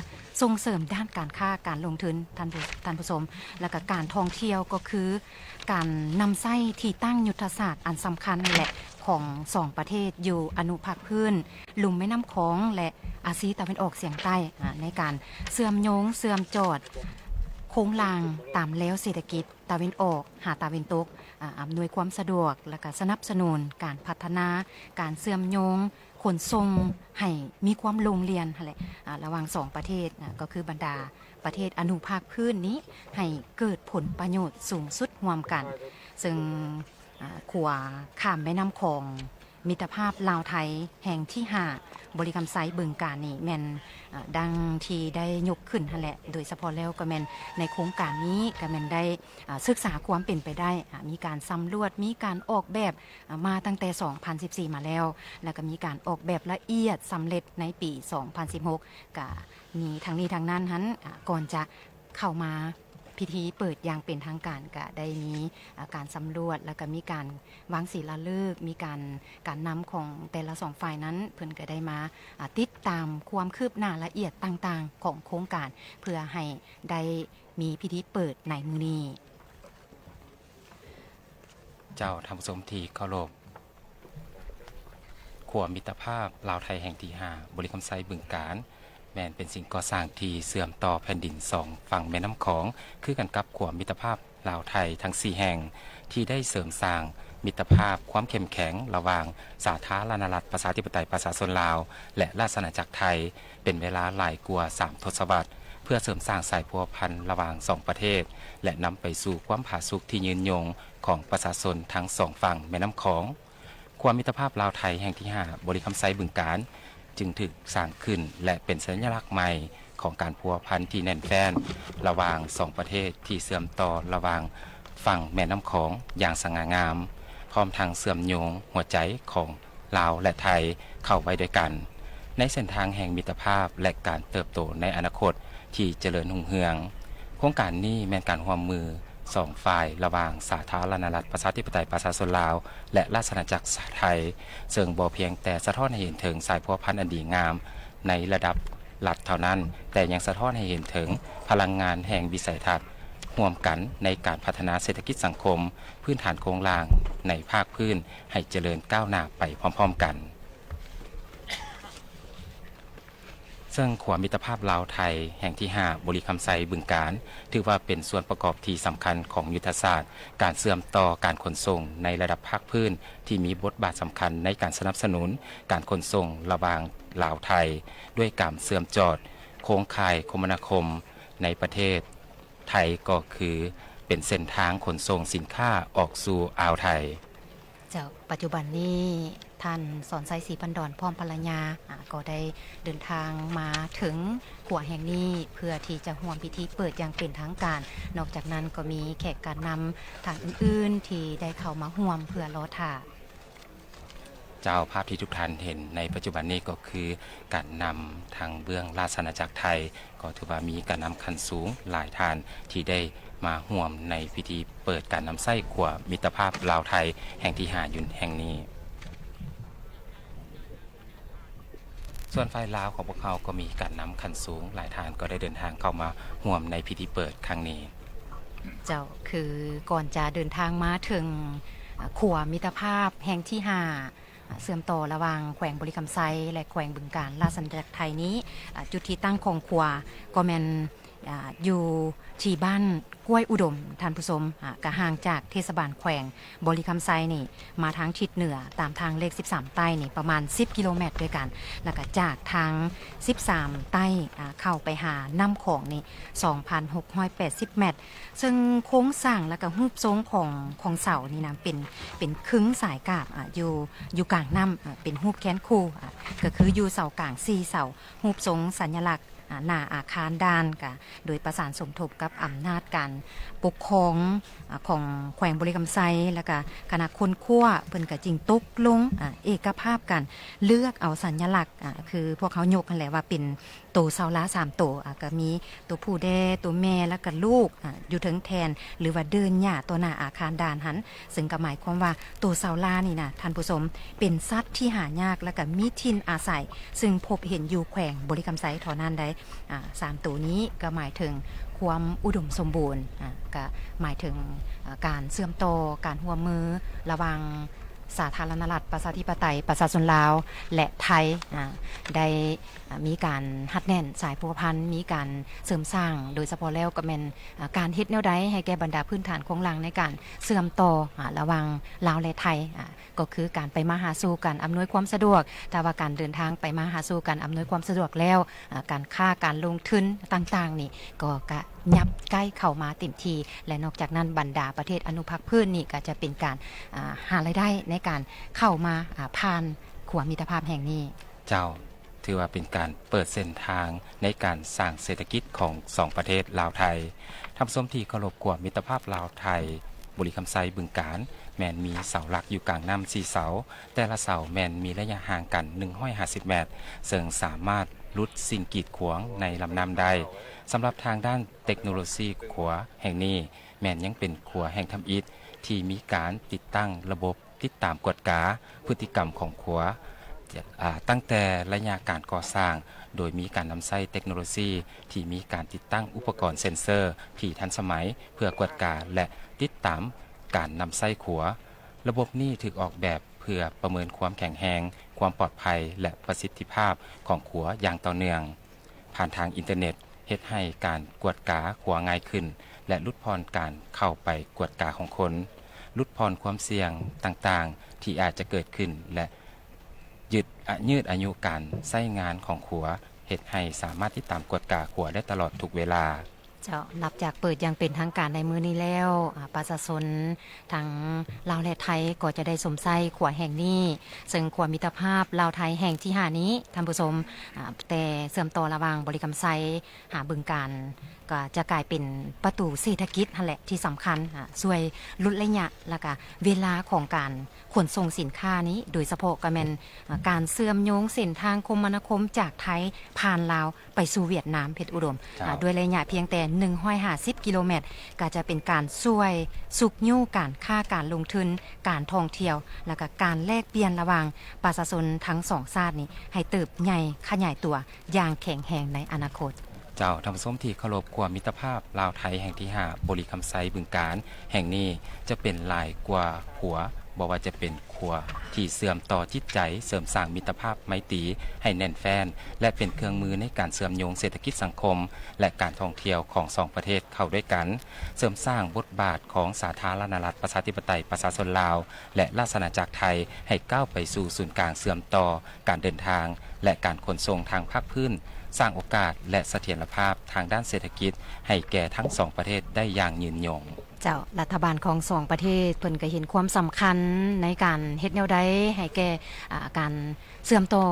ສົ່ງເສີມດ້ານການຄ້າການລົງທຶນ ທ່ານຜູ້ ທ່ານຜູ້ຊົມ ແລະ ກະການທ່ອງທ່ຽວ ກໍຄືການນຳໃຊ້ທີ່ຕັ້ງຍຸດທະສາດອັນສຳຄັນ ແລະ ຂອງສອງປະເທດຢູ່ອະນຸພາກພື້ນລຸ່ມແມ່ນ້ຳຂອງ ແລະ ອາຊີຕາເວັນອອກສຽງໃຕ້ ອາ ໃນການເຊື່ອມໂຍງເຊື່ອມຈອດໂຄງລ່າງຕາມແລວເສດຖະກິດ ຕາເວັນອອກຫາຕາເວັນຕົກ ອາ ອຳນວຍຄວາມສະດວກ ແລະ ກະສະໜັບສະໜູນການພັດທະນາ ການເຊື່ອມໂຍງຂົນສົ່ງໃຫ້ມີຄວາມໂລ່ງລ່ຽນຫັ້ນແຫຼະ ອາ ລະຫວ່າງສອງປະເທດ ອາ ກໍຄືບັນດາປະເທດອະນຸພາກພື້ນນີ້ ໃຫ້ເກີດຜົນປະໂຫຍດສູງສຸດຮ່ວມກັນ. ເຊິ່ງ ອາ ຂົວຂ້າມແມ່ນ້ຳຂອງ ມິດຕະພາບລາວໄທແຫ່ງທີຫ້າ ບໍລິຄຳໄຊ ບຶງການນີ້ແມ່ນ ອາ ດັ່ງທີ່ໄດ້ຍົກຂຶ້ນຫັ້ນແຫຼະ ໂດຍສະເພາະແລ້ວກໍແມ່ນໃນໂຄງການນີ້ກໍແມ່ນໄດ້ ອາ ສຶກສາຄວາມເປັນໄປໄດ້ ອາ ມີການສຳຫຼວດ ມີການອອກແບບ ອາ ມາຕັ້ງແຕ່ສອງພັນສິບສີ່ມາແລ້ວ ແລ້ວກໍມີການອອກແບບລະອຽດສຳເລັດໃນປີສອງພັນສິບຫົກ ກະມີທັງນີ້ທັງນັ້ນຫັ້ນ ອາ ກ່ອນຈະເຂົ້າມາ ພິທີເປີດຢ່າງເປັນທາງການ ກະໄດ້ມີ ອາ ການສຳຫຼວດ ແລ້ວກະມີການວາງສີລາເລີກ, ມີການ ການນຳຂອງແຕ່ລະສອງຝ່າຍນັ້ນ ເພິ່ນກະໄດ້ມາ ອາ ຕິດຕາມຄວາມຄືບໜ້າລະອຽດຕ່າງໆຂອງໂຄງການ ເພື່ອໃຫ້ໄດ້ມີພິທີເປີດໃນມື້ນີ້. ເຈົ້າ, ທ່ານຜູ້ຊົມທີ່ເຄົາລົບ, ຂົວມິດຕະພາບລາວໄທແຫ່ງທີຫ້າ ບໍລິຄຳໄຊ ບຶງການ ແມ່ນເປັນສິ່ງກໍ່ສ້າງທີ່ເຊື່ອມຕໍ່ແຜ່ນດິນສອງຝັ່ງແມ່ນ້ຳຂອງ ຄືກັນກັບຂົວມິດຕະພາບລາວໄທທັງສີ່ແຫ່ງ ທີ່ໄດ້ເສີມສ້າງມິດຕະພາບຄວາມເຂັ້ມແຂງລະຫວ່າງສາທາລະນະລັດ ປະຊາທິປະໄຕ ປະຊາຊົນລາວ ແລະ ລາຊະອານາຈັກໄທ ເປັນເວລາຫຼາຍກວ່າສາມທົດສະວັດ ເພື່ອເສີມສ້າງສາຍພົວພັນລະຫວ່າງສອງປະເທດ ແລະ ນຳໄປສູ່ຄວາມຜາສຸກທີ່ຍືນຍົງຂອງປະຊາຊົນທັງສອງຝັ່ງແມ່ນ້ຳຂອງ. ຂົວມິດຕະພາບລາວໄທແຫ່ງທີຫ້າ ບໍລິຄຳໄຊ ບຶງການ ຈຶ່ງຖືກສ້າງຂຶ້ນ ແລະ ເປັນສັນຍະລັກໃໝ່ຂອງການພົວພັນທີ່ແໜ້ນແຟ້ນລະຫວ່າງສອງປະເທດທີ່ເຊື່ອມຕໍ່ລະຫວ່າງຝັ່ງແມ່ນ້ຳຂອງຢ່າງສະຫງ່າງາມ, ພ້ອມທັງເຊື່ອມໂຍງຫົວໃຈຂອງ ລາວ ແລະ ໄທ ເຂົ້າໄວ້ດ້ວຍກັນ ໃນເສັ້ນທາງແຫ່ງມິດຕະພາບ ແລະ ການເຕີບໂຕໃນອະນາຄົດທີ່ຈະເລີນຮຸ່ງເຮືອງ. ໂຄງການນີ້ແມ່ນການຮ່ວມມືສອງຝ່າຍລະຫວ່າງສາທາລະນະລັດ ປະຊາທິປະໄຕ ປະຊາຊົນລາວ ແລະ ລາຊະອານາຈັກໄທ ເຊິ່ງບໍ່ພຽງແຕ່ສະທ້ອນໃຫ້ເຫັນເຖິງສາຍພົວພັນອັນດີງາມໃນລະດັບລັດເທົ່ານັ້ນ, ແຕ່ຍັງສະທ້ອນໃຫ້ເຫັນເຖິງພະລັງງານແຫ່ງວິໄສທັດຮ່ວມກັນໃນການພັດທະນາເສດຖະກິດສັງຄົມ ພື້ນຖານໂຄງລ່າງໃນພາກພື້ນໃຫ້ຈະເລີນກ້າວໜ້າໄປພ້ອມໆກັນ. ເຊິ່ງຂົວມິດຕະພາບລາວໄທແຫ່ງທີຫ້າ ບໍລິຄຳໄຊ ບຶງການ ຖືວ່າເປັນສ່ວນປະກອບທີ່ສຳຄັນຂອງຍຸດທະສາດການເຊື່ອມຕໍ່ການຂົນສົ່ງໃນລະດັບພາກພື້ນ ທີ່ມີບົດບາດສຳຄັນໃນການສະໜັບສະໜູນການຂົນສົ່ງລະຫວ່າງລາວ-ໄທ ດ້ວຍການເຊື່ອມຈອດໂຄງຂ່າຍຄົມມະນາຄົມໃນປະເທດ. ໄທກໍຄືເປັນເສັ້ນທາງຂົນສົ່ງສິນຄ້າອອກສູ່ອ່າວໄທ. ເຈົ້າ, ປັດຈຸບັນນີ້ທ່ານ ສອນໄຊ ສີພັນດອນ ພ້ອມພັນລະຍາ ອາ ກໍໄດ້ເດີນທາງມາເຖິງຂົວແຫ່ງນີ້ ເພື່ອທີ່ຈະຮ່ວມພິທີເປີດຢ່າງເປັນທາງການ. ນອກຈາກນັ້ນກໍມີແຂກການນຳທ່ານອື່ນໆທີ່ໄດ້ເຂົ້າມາຮ່ວມເພື່ອລໍຖ້າ. ເຈົ້າ, ພາບທີ່ທຸກທ່ານເຫັນໃນປັດຈຸບັນນີ້ກໍຄືການນຳທາງເບື້ອງລາຊະອານາຈັກໄທ ກໍຖືວ່າມີການນຳຂັ້ນສູງຫຼາຍທ່ານທີ່ໄດ້ມາຮ່ວມໃນພິທີເປີດການນຳໃຊ້ຂົວມິດຕະພາບລາວໄທແຫ່ງທີຫ້າຢູ່ແຫ່ງນີ້. ສ່ວນຝ່າຍລາວຂອງພວກເຮົາກໍມີການນຳຂັ້ນສູງຫຼາຍທ່ານກໍໄດ້ເດີນທາງເຂົ້າມາຮ່ວມໃນພິທີເປີດຄັ້ງນີ້. ເຈົ້າ, ຄືກ່ອນຈະເດີນທາງມາເຖິງ ອາ ຂົວມິດຕະພາບແຫ່ງທີຫ້າ ເຊື່ອມຕໍ່ລະຫວ່າງແຂວງບໍລິຄຳໄຊ ແລະ ແຂວງບຶງການ ລາຊະອານາຈັກໄທນີ້ ອາ ຈຸດທີ່ຕັ້ງຂອງຂົວກໍແມ່ນ ອາ ຢູ່ທີ່ບ້ານກ້ວຍອຸດົມ ທ່ານຜູ້ຊົມ, ອາ ກະຫ່າງຈາກເທດສະບານແຂວງບໍລິຄຳໄຊນີ້ ມາທາງທິດເໜືອຕາມທາງເລກສິບສາມໃຕ້ນີ້ປະມານສິບກິໂລແມັດດ້ວຍກັນ ແລ້ວກະຈາກທາງສິບສາມໃຕ້ ອາ ເຂົ້າໄປຫານ້ຳຂອງນີ້ສອງພັນຫົກຮ້ອຍແປດສິບແມັດ. ເຊິ່ງໂຄງສ້າງ ແລ້ວກະຮູບຊົງຂອງ ຂອງເສົານີ້ນະ ເປັນ ເປັນຄຶ່ງສາຍກາບ ອາ ຢູ່ ຢູ່ກາງນ້ຳ ອາ ເປັນຮູບແຄນຄູ່ ອາ ກະຄືຢູ່ເສົາກາງສີ່ເສົາ ຮູບຊົງສັນຍະລັກ ອາ ໜ້າອາຄານດ່ານ ກະໂດຍປະສານສົມທົບກັບອຳນາດການປົກຄອງ ອາ ຂອງແຂວງບໍລິຄຳໄຊ ແລ້ວກະຄະນະຄົ້ນຄວ້າ ເພິ່ນກະຈຶ່ງຕົກລົງ ອາ ເອກະພາບກັນ ເລືອກເອົາສັນຍະລັກ ອາ ຄືພວກເຮົາຍົກຫັ້ນແຫຼະວ່າເປັນ ໂຕເສົາລາສາມໂຕ ອາ ກະມີໂຕຜູ້ແດ່ ໂຕແມ່ ແລ້ວກະລູກ ອາ ຢູ່ເທິງແທ່ນ ຫຼືວ່າເດີ່ນຫຍ້າຕໍ່ໜ້າອາຄານດ່ານຫັ້ນ ເຊິ່ງກະໝາຍຄວາມວ່າໂຕເສົາລານີ້ນະ ທ່ານຜູ້ຊົມ ເປັນສັດທີ່ຫາຍາກ ແລ້ວກະມີຖິ່ນອາໄສ ເຊິ່ງພົບເຫັນຢູ່ແຂວງບໍລິຄຳໄຊເທົ່ານັ້ນໄດ໋. ອາ ສາມໂຕນີ້ກະໝາຍເຖິງຄວາມອຸດົມສົມບູນ ອາ ກະໝາຍເຖິງ ອາ ການເຊື່ອມຕໍ່ ການຮ່ວມມືລະຫວ່າງ ສາທາລະນະລັດ ປະຊາທິປະໄຕ ປະຊາຊົນລາວ ແລະ ໄທ ອາ ໄດ້ ອາ ມີການຮັດແໜ້ນສາຍພົວພັນ ມີການເສີມສ້າງ ໂດຍສະເພາະແລ້ວກໍແມ່ນ ອາ ການເຮັດແນວໃດໃຫ້ແກ່ບັນດາພື້ນຖານໂຄງລ່າງໃນການເຊື່ອມຕໍ່ ອາ ລະຫວ່າງລາວ ແລະ ໄທ ອາ ກໍຄືການໄປມາຫາສູ່ກັນ ອຳນວຍຄວາມສະດວກ. ຖ້າວ່າການເດີນທາງໄປມາຫາສູ່ກັນ ອຳນວຍຄວາມສະດວກແລ້ວ ອາ ການຄ້າ ການລົງທຶນຕ່າງໆນີ້ ກໍກະ ຍັບໃກ້ເຂົ້າມາເຕັມທີ່ ແລະ ນອກຈາກນັ້ນບັນດາປະເທດອະນຸພາກພື້ນນີ້ກໍຈະເປັນການ ອາ ຫາລາຍໄດ້ໃນການເຂົ້າມາ ອາ ຜ່ານຂົວມິດຕະພາບແຫ່ງນີ້. ເຈົ້າ, ຖືວ່າເປັນການເປີດເສັ້ນທາງໃນການສ້າງເສດຖະກິດຂອງສອງປະເທດລາວ-ໄທ. ທ່ານຜູ້ຊົມທີ່ເຄົາລົບ, ຂົວມິດຕະພາບລາວ-ໄທ ບໍລິຄຳໄຊ ບຶງການ ແມ່ນມີເສົາຫຼັກຢູ່ກາງນ້ຳສີ່ເສົາ, ແຕ່ລະເສົາແມ່ນມີໄລຍະຫ່າງກັນໜຶ່ງຮ້ອຍຫ້າສິບແມັດ, ເຊິ່ງສາມາດ ຫຼຸດສິ່ງກີດຂວາງໃນລຳນ້ຳໄດ້. ສຳລັບທາງດ້ານເຕັກໂນໂລຊີ, ຂົວແຫ່ງນີ້ແມ່ນຍັງເປັນຂົວແຫ່ງທຳອິດທີ່ມີການຕິດຕັ້ງລະບົບຕິດຕາມກວດກາພຶດຕິກຳຂອງຂົວ, ອາ, ຕັ້ງແຕ່ໄລຍະການກໍ່ສ້າງ, ໂດຍມີການນຳໃຊ້ເຕັກໂນໂລຊີທີ່ມີການຕິດຕັ້ງອຸປະກອນເຊັນເຊີທີ່ທັນສະໄໝ ເພື່ອກວດກາ ແລະ ຕິດຕາມການນຳໃຊ້ຂົວ. ລະບົບນີ້ຖືກອອກແບບເພື່ອປະເມີນຄວາມແຂງແຮງ, ຄວາມປອດໄພ ແລະ ປະສິດທິພາບຂອງຂົວຢ່າງຕໍ່ເນື່ອງ. ຜ່ານທາງອິນເຕີເນັດ ເຮັດໃຫ້ການກວດກາຂົວງ່າຍຂຶ້ນ ແລະ ຫຼຸດຜ່ອນການເຂົ້າໄປກວດກາຂອງຄົນ, ຫຼຸດຜ່ອນຄວາມສ່ຽງຕ່າງໆທີ່ອາດຈະເກີດຂຶ້ນ ແລະ ຢືດອະ, ຍືດອາຍຸການໃຊ້ງານຂອງຂົວ, ເຮັດໃຫ້ສາມາດຕິດຕາມກວດກາຂົວໄດ້ຕະຫຼອດທຸກເວລາ. ເຈົ້າ, ນັບຈາກເປີດຢ່າງເປັນທາງການໃນມື້ນີ້ແລ້ວ, ອາ, ປະຊາຊົນທັງລາວ ແລະ ໄທ ກໍຈະໄດ້ຊົມໃຊ້ຂົວແຫ່ງນີ້, ເຊິ່ງຂົວມິດຕະພາບລາວ-ໄທແຫ່ງທີຫ້ານີ້, ທ່ານຜູ້ຊົມ, ອາ, ແຕ່ເຊື່ອມຕໍ່ລະຫວ່າງບໍລິຄຳໄຊຫາບຶງການ, ກໍຈະກາຍເປັນປະຕູເສດຖະກິດຫັ້ນແຫຼະທີ່ສຳຄັນ, ອາ, ຊ່ວຍຫຼຸດໄລຍະ ແລ້ວກະເວລາຂອງການຂົນສົ່ງສິນຄ້ານີ້, ໂດຍສະເພາະກໍແມ່ນ, ອາ, ການເຊື່ອມໂຍງເສັ້ນທາງຄົມມະນາຄົມຈາກໄທຜ່ານລາວ ໄປສູ່ຫວຽດນາມ ເພັດອຸດົມ, ເຈົ້າ. ອາ, ດ້ວຍໄລຍະພຽງແຕ່ໜຶ່ງຮ້ອຍຫ້າສິບກິໂລແມັດ, ກໍຈະເປັນການຊ່ວຍຊຸກຍູ້ການຄ້າການລົງທຶນ, ການທ່ອງທ່ຽວ ແລ້ວກໍການແລກປ່ຽນລະຫວ່າງປະຊາຊົນທັງສອງຊາດນີ້ ໃຫ້ເຕີບໃຫຍ່ຂະຫຍາຍຕົວຢ່າງແຂງແຮງໃນອະນາຄົດ. ເຈົ້າ, ທ່ານຜູ້ຊົມທີ່ເຄົາລົບ, ຂົວມິດຕະພາບລາວ-ໄທແຫ່ງທີຫ້າ ບໍລິຄຳໄຊ ບຶງການ ແຫ່ງນີ້ຈະເປັນຫຼາຍກວ່າຂົວ, ບໍ່ວ່າຈະເປັນຂົວທີ່ເຊື່ອມຕໍ່ຈິດໃຈ, ເສີມສ້າງມິດຕະພາບໄມຕີໃຫ້ແໜ້ນແຟ້ນ ແລະ ເປັນເຄື່ອງມືໃນການເຊື່ອມໂຍງເສດຖະກິດສັງຄົມ ແລະ ການທ່ອງທ່ຽວຂອງສອງປະເທດເຂົ້າດ້ວຍກັນ, ເສີມສ້າງບົດບາດຂອງສາທາລະນະລັດ ປະຊາທິປະໄຕ ປະຊາຊົນລາວ ແລະ ລາຊະອານາຈັກໄທ ໃຫ້ກ້າວໄປສູ່ສູນກາງເຊື່ອມຕໍ່ການເດີນທາງ ແລະ ການຂົນສົ່ງທາງພາກພື້ນ, ສ້າງໂອກາດ ແລະ ສະຖຽນລະພາບທາງດ້ານເສດຖະກິດໃຫ້ແກ່ທັງສອງປະເທດໄດ້ຢ່າງຍືນຍົງ. ເຈົ້າ, ລັດຖະບານຂອງສອງປະເທດເພິ່ນກໍເຫັນຄວາມສຳຄັນໃນການເຮັດແນວໃດໃຫ້ແກ່, ອາ, ການເຊື່ອມຕໍ່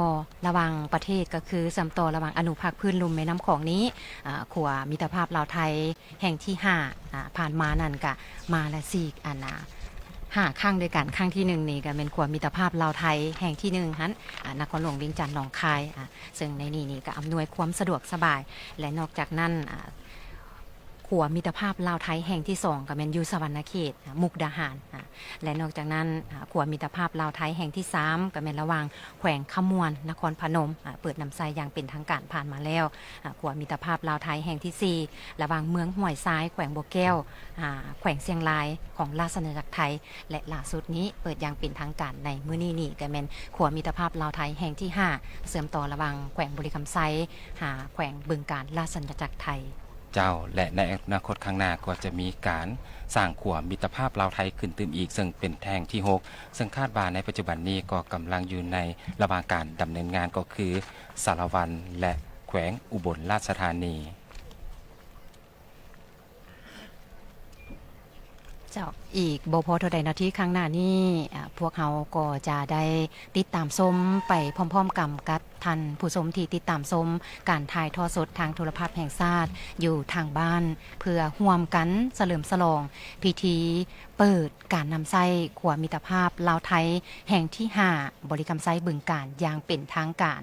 ລະຫວ່າງປະເທດ, ກໍຄືເຊື່ອມຕໍ່ລະຫວ່າງອະນຸພາກພື້ນລຸ່ມແມ່ນ້ຳຂອງນີ້, ອາ, ຂົວມິດຕະພາບລາວ-ໄທ ແຫ່ງທີຫ້າ, ອາ, ຜ່ານມານັ້ນກະມາລະສີ່, ອັນ, ອາ, ຫ້າຄັ້ງດ້ວຍກັນ. ຄັ້ງທີໜຶ່ງນີ້ກະແມ່ນຂົວມິດຕະພາບລາວ-ໄທແຫ່ງທີໜຶ່ງຫັ້ນ, ອາ, ນະຄອນຫຼວງວຽງຈັນ ໜອງຄາຍ, ອາ, ເຊິ່ງໃນນີ້ນີ້ກະອຳນວຍຄວາມສະດວກສະບາຍ ແລະ ນອກຈາກນັ້ນ, ອາ, ຂົວມິດຕະພາບລາວ-ໄທແຫ່ງທີສອງກະແມ່ນຢູ່ສະຫວັນນະເຂດ, ອາ, ມຸກດາຫານ, ອາ, ແລະ ນອກຈາກນັ້ນ, ອາ, ຂົວມິດຕະພາບລາວ-ໄທແຫ່ງທີສາມກະແມ່ນລະຫວ່າງ ແຂວງຄຳມ່ວນ ນະຄອນພະນົມ, ອາ, ເປີດນຳໃຊ້ຢ່າງເປັນທາງການຜ່ານມາແລ້ວ. ອາ, ຂົວມິດຕະພາບລາວ-ໄທແຫ່ງທີສີ່ ລະຫວ່າງເມືອງຫ້ວຍຊາຍ ແຂວງບໍ່ແກ້ວ, ອາ, ແຂວງຊຽງລາຍ ຂອງລາຊະອານາຈັກໄທ ແລະ ລ່າສຸດນີ້ເປີດຢ່າງເປັນທາງການໃນມື້ນີ້ນີ້ ກໍແມ່ນຂົວມິດຕະພາບລາວ-ໄທແຫ່ງທີຫ້າ ເຊື່ອມຕໍ່ລະຫວ່າງແຂວງບໍລິຄຳໄຊ ຫາແຂວງບຶງການ ລາຊະອານາຈັກໄທ. ເຈົ້າ ແລະ ໃນອະນາຄົດຂ້າງໜ້າກໍຈະມີການສ້າງຂົວມິດຕະພາບລາວ-ໄທຂຶ້ນຕື່ມອີກ ເຊິ່ງເປັນແຫ່ງທີຫົກ ເຊິ່ງຄາດວ່າໃນປັດຈຸບັນນີ້ກໍກຳລັງຢູ່ໃນລະຫວ່າງການດຳເນີນງານ ກໍຄືສາລະວັນ ແລະ ແຂວງອຸບົນລາຊະທານີ. ເຈົ້າ, ອີກບໍ່ພໍເທົ່າໃດນາທີຂ້າງໜ້ານີ້, ອາ, ພວກເຮົາກໍຈະໄດ້ຕິດຕາມຊົມໄປພ້ອມໆກັນກັບທ່ານຜູ້ຊົມທີ່ຕິດຕາມຊົມການຖ່າຍທອດສົດທາງໂທລະພາບແຫ່ງຊາດຢູ່ທາງບ້ານ ເພື່ອຮ່ວມກັນສະເຫຼີມສະຫຼອງພິທີເປີດການນຳໃຊ້ຂົວມິດຕະພາບລາວ-ໄທແຫ່ງທີຫ້າ ບໍລິຄຳໄຊ ບຶງການ ຢ່າງເປັນທາງການ.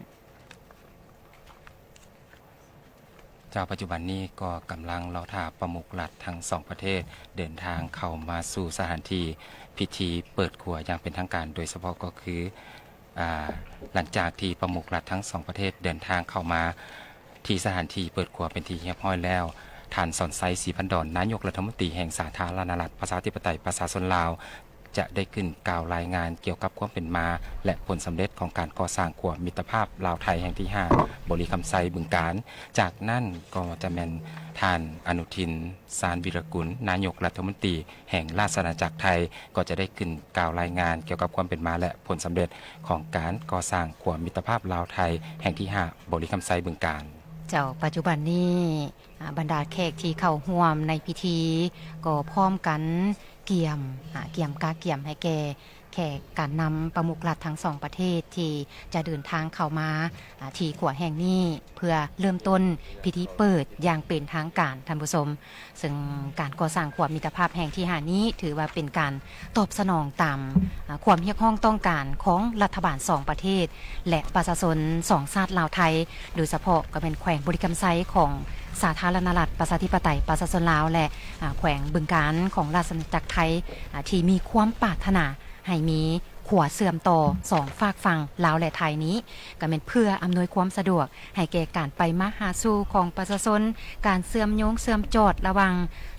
ເຈົ້າ, ປັດຈຸບັນນີ້ກໍກຳລັງລໍຖ້າປະມຸກລັດທັງສອງປະເທດເດີນທາງເຂົ້າມາສູ່ສະຖານທີ່ພິທີເປີດຂົວຢ່າງເປັນທາງການ, ໂດຍສະເພາະກໍຄື, ອາ, ຫຼັງຈາກທີ່ປະມຸກລັດທັງສອງປະເທດເດີນທາງເຂົ້າມາທີ່ສະຖານທີ່ເປີດຂົວເປັນທີ່ຮຽບຮ້ອຍແລ້ວ, ທ່ານ ສອນໄຊ ສີພັນດອນ ນາຍົກລັດຖະມົນຕີແຫ່ງສາທາລະນະລັດ ປະຊາທິປະໄຕ ປະຊາຊົນລາວ ຈະໄດ້ຂຶ້ນກ່າວລາຍງານກ່ຽວກັບຄວາມເປັນມາ ແລະ ຜົນສຳເລັດຂອງການກໍ່ສ້າງຂົວມິດຕະພາບລາວ-ໄທແຫ່ງທີຫ້າ ບໍລິຄຳໄຊ ບຶງການ. ຈາກນັ້ນກໍຈະແມ່ນທ່ານ ອະນຸທິນ ຊານວິລະກຸນ ນາຍົກລັດຖະມົນຕີແຫ່ງລາຊະອານາຈັກໄທ ກໍຈະໄດ້ຂຶ້ນກ່າວລາຍງານກ່ຽວກັບຄວາມເປັນມາ ແລະ ຜົນສຳເລັດຂອງການກໍ່ສ້າງຂົວມິດຕະພາບລາວ-ໄທແຫ່ງທີຫ້າ ບໍລິຄຳໄຊ ບຶງການ. ເຈົ້າ, ປັດຈຸບັນນີ້ ອາ, ບັນດາແຂກທີ່ເຂົ້າຮ່ວມໃນພິທີກໍພ້ອມກັນກຽມ, ອາ, ກຽມກະກຽມໃຫ້ແກ່ ແຂກການນຳປະມຸກລັດທັງສອງປະເທດທີ່ຈະເດີນທາງເຂົ້າມາ ອາ ທີ່ຂົວແຫ່ງນີ້ ເພື່ອເລີ່ມຕົ້ນພິທີເປີດຢ່າງເປັນທາງການ, ທ່ານຜູ້ຊົມ. ເຊິ່ງການກໍ່ສ້າງຂົວມິດຕະພາບແຫ່ງທີຫ້ານີ້ ຖືວ່າເປັນການຕອບສະໜອງຕາມ ອາ ຄວາມຮຽກຮ້ອງຕ້ອງການຂອງລັດຖະບານສອງປະເທດ ແລະ ປະຊາຊົນສອງຊາດລາວໄທ, ໂດຍສະເພາະກໍແມ່ນແຂວງບໍລິຄຳໄຊຂອງສາທາລະນະລັດ ປະຊາທິປະໄຕ ປະຊາຊົນລາວ ແລະ ອາ ແຂວງບຶງການຂອງລາຊະອານາຈັກໄທ ອາ ທີ່ມີຄວາມປາດຖະໜາ ໃຫ້ມີຂົວເຊື່ອມຕໍ່ສອງຟາກຝັ່ງລາວ ແລະ ໄທນີ້ ກໍແມ່ນເພື່ອອຳນວຍຄວາມສະດວກໃຫ້ແກ່ການໄປມາຫາສູ່ຂອງປະຊາຊົນ, ການເຊື່ອມໂຍງເຊື່ອມຈອດລະຫວ່າງ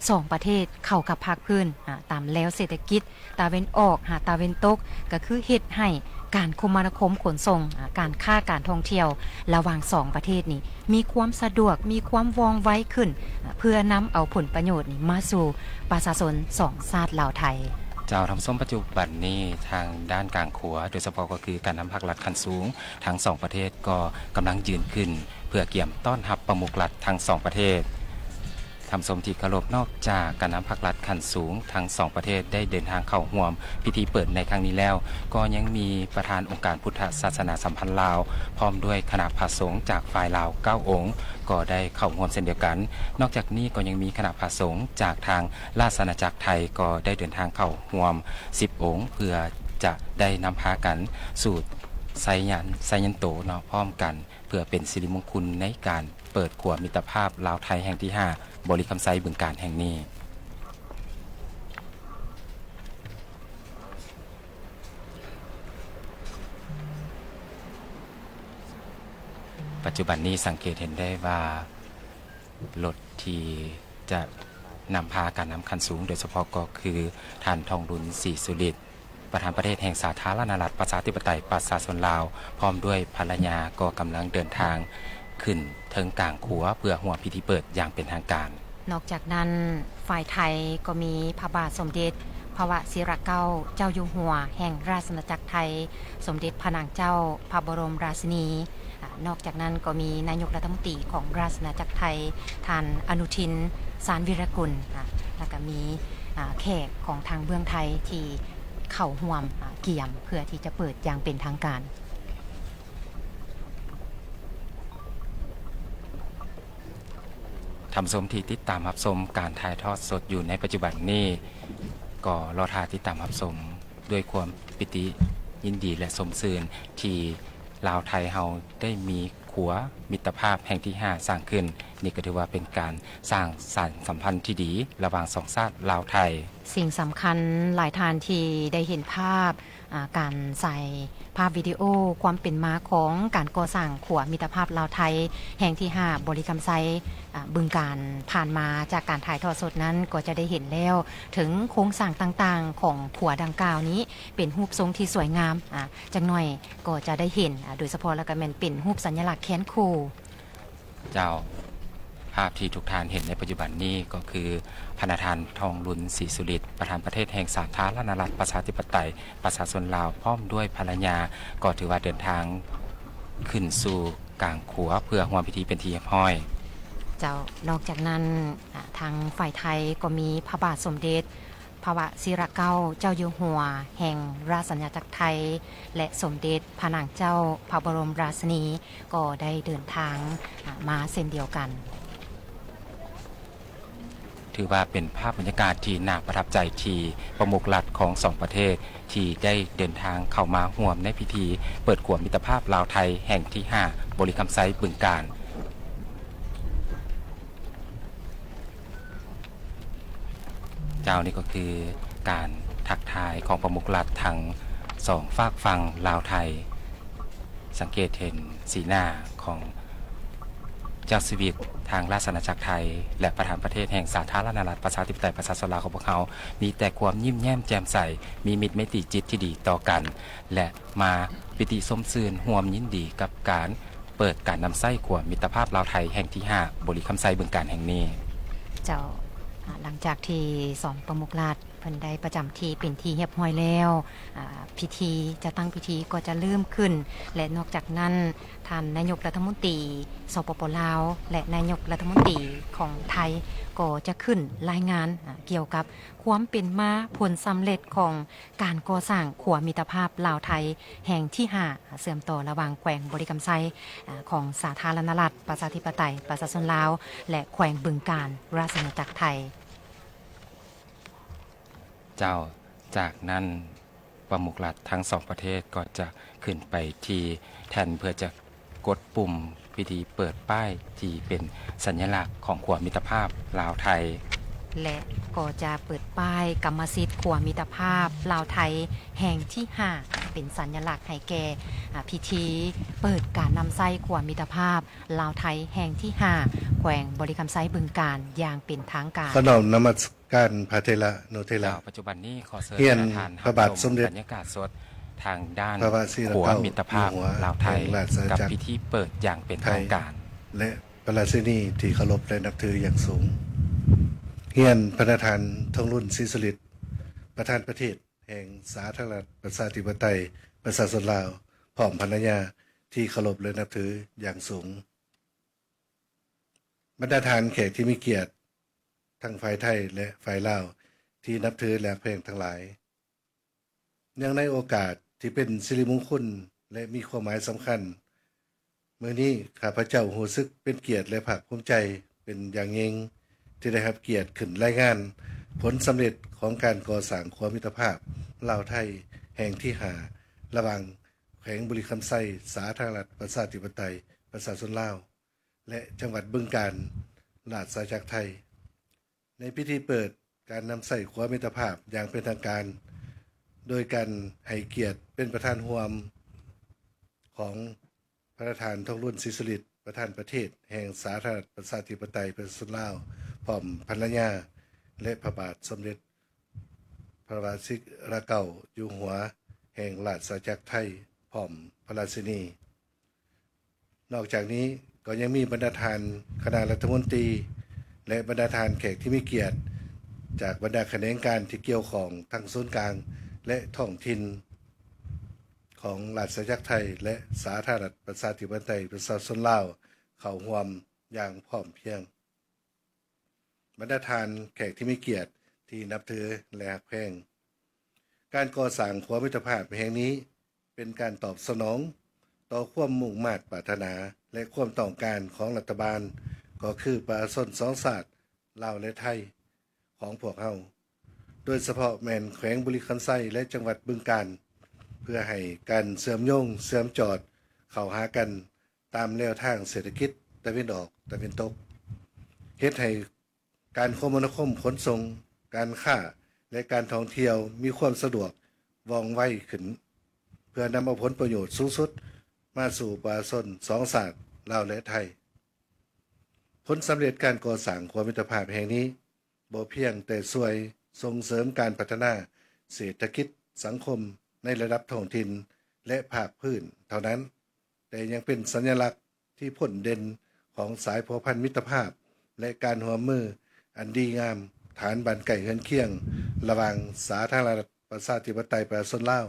ສອງປະເທດເຂົ້າກັບພາກພື້ນ ອາ ຕາມແລວເສດຖະກິດຕາເວັນອອກຫາຕາເວັນຕົກ, ກໍຄືເຮັດໃຫ້ການຄົມມະນາຄົມຂົນສົ່ງ, ອາ ການຄ້າການທ່ອງທ່ຽວລະຫວ່າງສອງປະເທດນີ້ ມີຄວາມສະດວກ, ມີຄວາມວ່ອງໄວຂຶ້ນ ເພື່ອນຳເອົາຜົນປະໂຫຍດນີ້ມາສູ່ປະຊາຊົນສອງຊາດລາວໄທ. ເຈົ້າ ທ່ານຜູ້ຊົມ, ປັດຈຸບັນນີ້ທາງດ້ານກາງຂົວ ໂດຍສະເພາະກໍຄືການນຳພັກລັດຂັ້ນສູງທັງສອງປະເທດ ກໍກຳລັງຢືນຂຶ້ນ ເພື່ອກຽມຕ້ອນຮັບປະມຸກລັດທັງສອງປະເທດ. ທ່ານຜູ້ຊົມທີ່ເຄົາລົບ, ນອກຈາກການນຳພັກລັດຂັ້ນສູງທັງສອງປະເທດໄດ້ເດີນທາງເຂົ້າຮ່ວມພິທີເປີດໃນຄັ້ງນີ້ແລ້ວ, ກໍຍັງມີປະທານອົງການພຸດທະສາສະໜາສຳພັນລາວ ພ້ອມດ້ວຍຄະນະພະສົງຈາກຝ່າຍລາວເກົ້າອົງ ກໍໄດ້ເຂົ້າຮ່ວມເຊັ່ນດຽວກັນ. ນອກຈາກນີ້ກໍຍັງມີຄະນະພະສົງຈາກທາງລາຊະອານາຈັກໄທ ກໍໄດ້ເດີນທາງເຂົ້າຮ່ວມສິບອົງ ເພື່ອຈະໄດ້ນຳພາກັນສູດໄຊຍານ ໄຊຍານໂຕເນາະ ພ້ອມກັນ ເພື່ອເປັນສິລິມົງຄຸນໃນການເປີດຂົວມິດຕະພາບລາວໄທແຫ່ງທີຫ້າ ບໍລິຄຳໄຊ ບຶງການແຫ່ງນີ້. ປັດຈຸບັນນີ້ສັງເກດເຫັນໄດ້ວ່າ ລົດທີ່ຈະນຳພາການນຳຂັ້ນສູງ ໂດຍສະເພາະກໍຄືທ່ານ ທອງລຸນ ສີສຸລິດ ປະທານປະເທດແຫ່ງສາທາລະນະລັດ ປະຊາທິປະໄຕ ປະຊາຊົນລາວ ພ້ອມດ້ວຍພັນລະຍາ ກໍກຳລັງເດີນທາງຂຶ້ນເທິງກາງຂົວ ເພື່ອຮ່ວມພິທີເປີດຢ່າງເປັນທາງການ. ນອກຈາກນັ້ນ, ຝ່າຍໄທກໍມີພະບາດສົມເດັດພະວະຊິລະເກົ້າເຈົ້າຢູ່ຫົວແຫ່ງລາຊະອານາຈັກໄທ, ສົມເດັດພະນາງເຈົ້າພະບໍລົມລາຊິນີ. ອາ, ນອກຈາກນັ້ນກໍມີນາຍົກລັດຖະມົນຕີຂອງລາຊະອານາຈັກໄທ, ທ່ານ ອະນຸທິນ ຊານວິລະກຸນ, ອາ, ແລ້ວກໍມີ, ອາ, ແຂກຂອງທາງເບື້ອງໄທທີ່ເຂົ້າຮ່ວມ, ອາ, ກຽມເພື່ອທີ່ຈະເປີດຢ່າງເປັນທາງການ. ທ່ານຜູ້ຊົມທີ່ຕິດຕາມຮັບຊົມການຖ່າຍທອດສົດຢູ່ໃນປັດຈຸບັນນີ້ ກໍລໍຖ້າຕິດຕາມຮັບຊົມດ້ວຍຄວາມປີຕິຍິນດີ ແລະ ຊົມຊື່ນ ທີ່ລາວໄທເຮົາໄດ້ມີຂົວມິດຕະພາບແຫ່ງທີຫ້າສ້າງຂຶ້ນ. ນີ້ກໍຖືວ່າເປັນການສ້າງສານສຳພັນທີ່ດີລະຫວ່າງສອງຊາດລາວໄທ. ສິ່ງສຳຄັນຫຼາຍທ່ານທີ່ໄດ້ເຫັນພາບ ອາ ການສາຍພາບວິດີໂອຄວາມເປັນມາຂອງການກໍ່ສ້າງຂົວມິດຕະພາບລາວໄທແຫ່ງທີຫ້າ ບໍລິຄຳໄຊ ອາ ບຶງການ ຜ່ານມາຈາກການຖ່າຍທອດສົດນັ້ນ ກໍຈະໄດ້ເຫັນແລ້ວເຖິງໂຄງສ້າງຕ່າງໆຂອງຂົວດັ່ງກ່າວນີ້ ເປັນຮູບຊົງທີ່ສວຍງາມ. ອາ ຈັກໜ້ອຍກໍຈະໄດ້ເຫັນ ອາ ໂດຍສະເພາະແລ້ວກໍແມ່ນເປັນຮູບສັນຍະລັກແຄນຄູ. ເຈົ້າ, ພາບທີ່ທຸກທ່ານເຫັນໃນປັດຈຸບັນນີ້ກໍຄື ພະນະທ່ານ ທອງລຸນ ສີສຸລິດ ປະທານປະເທດແຫ່ງສາທາລະນະລັດ ປະຊາທິປະໄຕ ປະຊາຊົນລາວ ພ້ອມດ້ວຍພັນລະຍາ ກໍຖືວ່າເດີນທາງຂຶ້ນສູ່ກາງຂົວ ເພື່ອຮ່ວມພິທີເປັນທີ່ຮຽບຮ້ອຍ. ເຈົ້າ, ນອກຈາກນັ້ນ, ອາ, ທາງຝ່າຍໄທກໍມີພະບາດສົມເດັດ ພະວະຊິລະເກົ້າເຈົ້າຢູ່ຫົວແຫ່ງລາຊະອານາຈັກໄທ ແລະ ສົມເດັດພະນາງເຈົ້າພະບໍລົມລາຊິນີ ກໍໄດ້ເດີນທາງ ອາ ມາເຊັ່ນດຽວກັນ. ຖືວ່າເປັນພາບບັນຍາກາດທີ່ໜ້າປະທັບໃຈ ທີ່ປະມຸກລັດຂອງສອງປະເທດ ທີ່ໄດ້ເດີນທາງເຂົ້າມາຮ່ວມໃນພິທີເປີດຂົວມິດຕະພາບລາວໄທແຫ່ງທີຫ້າ ບໍລິຄຳໄຊ ບຶງການ. ເຈົ້າ, ນີ້ກໍຄືການທັກທາຍຂອງປະມຸກລັດທັງສອງຟາກຝັ່ງລາວໄທ. ສັງເກດເຫັນສີໜ້າຂອງເຈົ້າຊີວິດທາງລາຊະອານາຈັກໄທ ແລະ ປະທານປະເທດແຫ່ງສາທາລະນະລັດ ປະຊາທິປະໄຕ ປະຊາຊົນລາວຂອງພວກເຮົາ ມີແຕ່ຄວາມຍິ້ມແຍ້ມແຈ່ມໃສ, ມີມິດໄມຕີຈິດທີ່ດີຕໍ່ກັນ ແລະ ມາປີຕິຊົມຊື່ນຮ່ວມຍິນດີກັບການ ເປີດການນຳໃຊ້ຂົວມິດຕະພາບລາວໄທແຫ່ງທີຫ້າ ບໍລິຄຳໄຊ ບຶງການແຫ່ງນີ້. ເຈົ້າ, ອາ, ຫຼັງຈາກທີ່ສອງປະມຸກລັດ ເພິ່ນໄດ້ປະຈຳທີ່ເປັນທີ່ຮຽບຮ້ອຍແລ້ວ. ອາ ພິທີ ຈະຕັ້ງພິທີກໍຈະເລີ່ມຂຶ້ນ ແລະ ນອກຈາກນັ້ນ ທ່ານນາຍົກລັດຖະມົນຕີ ສປປ ລາວ ແລະ ນາຍົກລັດຖະມົນຕີຂອງໄທ ກໍຈະຂຶ້ນລາຍງານ ອາ ກ່ຽວກັບຄວາມເປັນມາ ຜົນສຳເລັດຂອງການກໍ່ສ້າງຂົວມິດຕະພາບລາວໄທແຫ່ງທີຫ້າ ເຊື່ອມຕໍ່ລະຫວ່າງແຂວງບໍລິຄຳໄຊ ອາ ຂອງສາທາລະນະລັດ ປະຊາທິປະໄຕ ປະຊາຊົນລາວ ແລະ ແຂວງບຶງການ ລາຊະອານາຈັກໄທ. ເຈົ້າ, ຈາກນັ້ນປະມຸກລັດທັງສອງປະເທດກໍຈະຂຶ້ນໄປທີ່ແທ່ນເພື່ອຈະກົດປຸ່ມພິທີເປີດປ້າຍທີ່ເປັນສັນຍະລັກຂອງຂົວມິດຕະພາບລາວໄທ ແລະ ກໍຈະເປີດປ້າຍກຳມະສິດຂົວມິດຕະພາບລາວໄທແຫ່ງທີຫ້າ ເປັນສັນຍະລັກໃຫ້ແກ່ ອາ ພິທີເປີດການນຳໃຊ້ຂົວມິດຕະພາບລາວໄທແຫ່ງທີຫ້າ ແຂວງບໍລິຄຳໄຊ ບຶງການ ຢ່າງເປັນທາງການ. ຂໍນ້ອມນະມັດ ການພະເຖລະອະນຸເຖລະ ເຈົ້າ, ປັດຈຸບັນນີ້ຂໍເຊີນ ຮຽນ ທ່ານ ພະບາດສົມເດັດ ຮັບຊົມບັນຍາກາດສົດທາງດ້ານ ພະວະຊີລະເກົ້າ ຂົວມິດຕະພາບລາວໄທ ແຫ່ງລາຊະອານາຈັກ ກັບພິທີເປີດຢ່າງເປັນທາງການ ແລະ ພະລາຊິນີທີ່ເຄົາລົບ ແລະ ນັບຖືຢ່າງສູງ. ຮຽນ ພະນະທ່ານ ທອງລຸນ ສີສຸລິດ ປະທານປະເທດແຫ່ງສາທາລະນະລັດ ປະຊາທິປະໄຕ ປະຊາຊົນລາວ ພ້ອມພັນລະຍາທີ່ເຄົາລົບ ແລະ ນັບຖືຢ່າງສູງ. ບັນດາທ່ານແຂກທີ່ມີກຽດ ທັງຝ່າຍໄທ ແລະ ຝ່າຍລາວ ທີ່ນັບຖື ແລະ ຮັກແພງທັງຫຼາຍ, ເນື່ອງໃນໂອກາດທີ່ເປັນສິລິມຸງຄຸນ ແລະ ມີຄວາມໝາຍສຳຄັນ, ມື້ນີ້ຂ້າພະເຈົ້າຮູ້ສຶກເປັນກຽດ ແລະ ພາກພູມໃຈເປັນຢ່າງຍິ່ງ ທີ່ໄດ້ຮັບກຽດຂຶ້ນລາຍງານຜົນສຳເລັດຂອງການກໍ່ສ້າງຂົວມິດຕະພາບລາວໄທແຫ່ງທີຫ້າ ລະຫວ່າງແຂວງບໍລິຄຳໄຊ ສາທາລະນະລັດ ປະຊາທິປະໄຕ ປະຊາຊົນລາວ ແລະ ຈັງຫວັດບຶງການ ລາຊະອານາຈັກໄທ. ໃນພິທີເປີດການນຳໃຊ້ຂົວມິດຕະພາບຢ່າງເປັນທາງການ ໂດຍການໃຫ້ກຽດເປັນປະທານຮ່ວມຂອງພະນະທ່ານ ທອງລຸນ ສີສຸລິດ ປະທານປະເທດແຫ່ງສາທາລະນະລັດ ປະຊາທິປະໄຕ ປະຊາຊົນລາວ ພ້ອມພັນລະຍາ ແລະ ພະບາດສົມເດັດ ພະລະວະຊິລະເກົ້າ ຢູ່ຫົວແຫ່ງລາຊະອານາຈັກໄທ ພ້ອມພະລາຊິນີ. ນອກຈາກນີ້ກໍຍັງມີບັນດາທ່ານຄະນະລັດຖະມົນຕີ ແລະ ບັນດາທ່ານແຂກທີ່ມີກຽດ ຈາກບັນດາຂະແໜງການທີ່ກ່ຽວຂ້ອງ ທັງສູນກາງ ແລະ ທ້ອງຖິ່ນຂອງລາຊະອານາຈັກໄທ ແລະ ສາທາລະນະລັດ ປະຊາທິປະໄຕ ປະຊາຊົນລາວ ເຂົ້າຮ່ວມຢ່າງພ້ອມພຽງ. ບັນດາທ່ານແຂກທີ່ມີກຽດທີ່ນັບຖື ແລະ ຮັກແພງ, ການກໍ່ສ້າງຂົວມິດຕະພາບແຫ່ງນີ້ ເປັນການຕອບສະໜອງຕໍ່ຄວາມມຸ່ງມາດປາດຖະໜາ ແລະ ຄວາມຕ້ອງການຂອງລັດຖະບານ, ກໍຄືປະຊາຊົນສອງຊາດ ລາວ ແລະ ໄທ ຂອງພວກເຮົາ, ໂດຍສະເພາະແມ່ນແຂວງບໍລິຄຳໄຊ ແລະ ຈັງຫວັດບຶງການ, ເພື່ອໃຫ້ການເຊື່ອມໂຍງເຊື່ອມຈອດເຂົ້າຫາກັນ ຕາມແນວທາງເສດຖະກິດຕາເວັນອອກຕາເວັນຕົກ, ເຮັດໃຫ້ການຄົມມະນາຄົມຂົນສົ່ງ, ການຄ້າ ແລະ ການທ່ອງທ່ຽວມີຄວາມສະດວກວ່ອງໄວຂຶ້ນ, ເພື່ອນຳເອົາຜົນປະໂຫຍດສູງສຸດມາສູ່ປະຊາຊົນສອງຊາດ ລາວ ແລະ ໄທ. ຜົນສຳເລັດການກໍ່ສ້າງຂົວມິດຕະພາບແຫ່ງນີ້ ບໍ່ພຽງແຕ່ຊ່ວຍສົ່ງເສີມການພັດທະນາເສດຖະກິດສັງຄົມໃນລະດັບທ້ອງຖິ່ນ ແລະ ພາກພື້ນເທົ່ານັ້ນ, ແຕ່ຍັງເປັນສັນຍະລັກທີ່ພົ້ນເດັ່ນຂອງສາຍພົວພັນມິດຕະພາບ ແລະ ການຮ່ວມມືອັນດີງາມ ຖານບ້ານໃກ້ເຮືອນຄຽງ ລະຫວ່າງສາທາລະນະລັດ ປະຊາທິປະໄຕ ປະຊາຊົນລາວ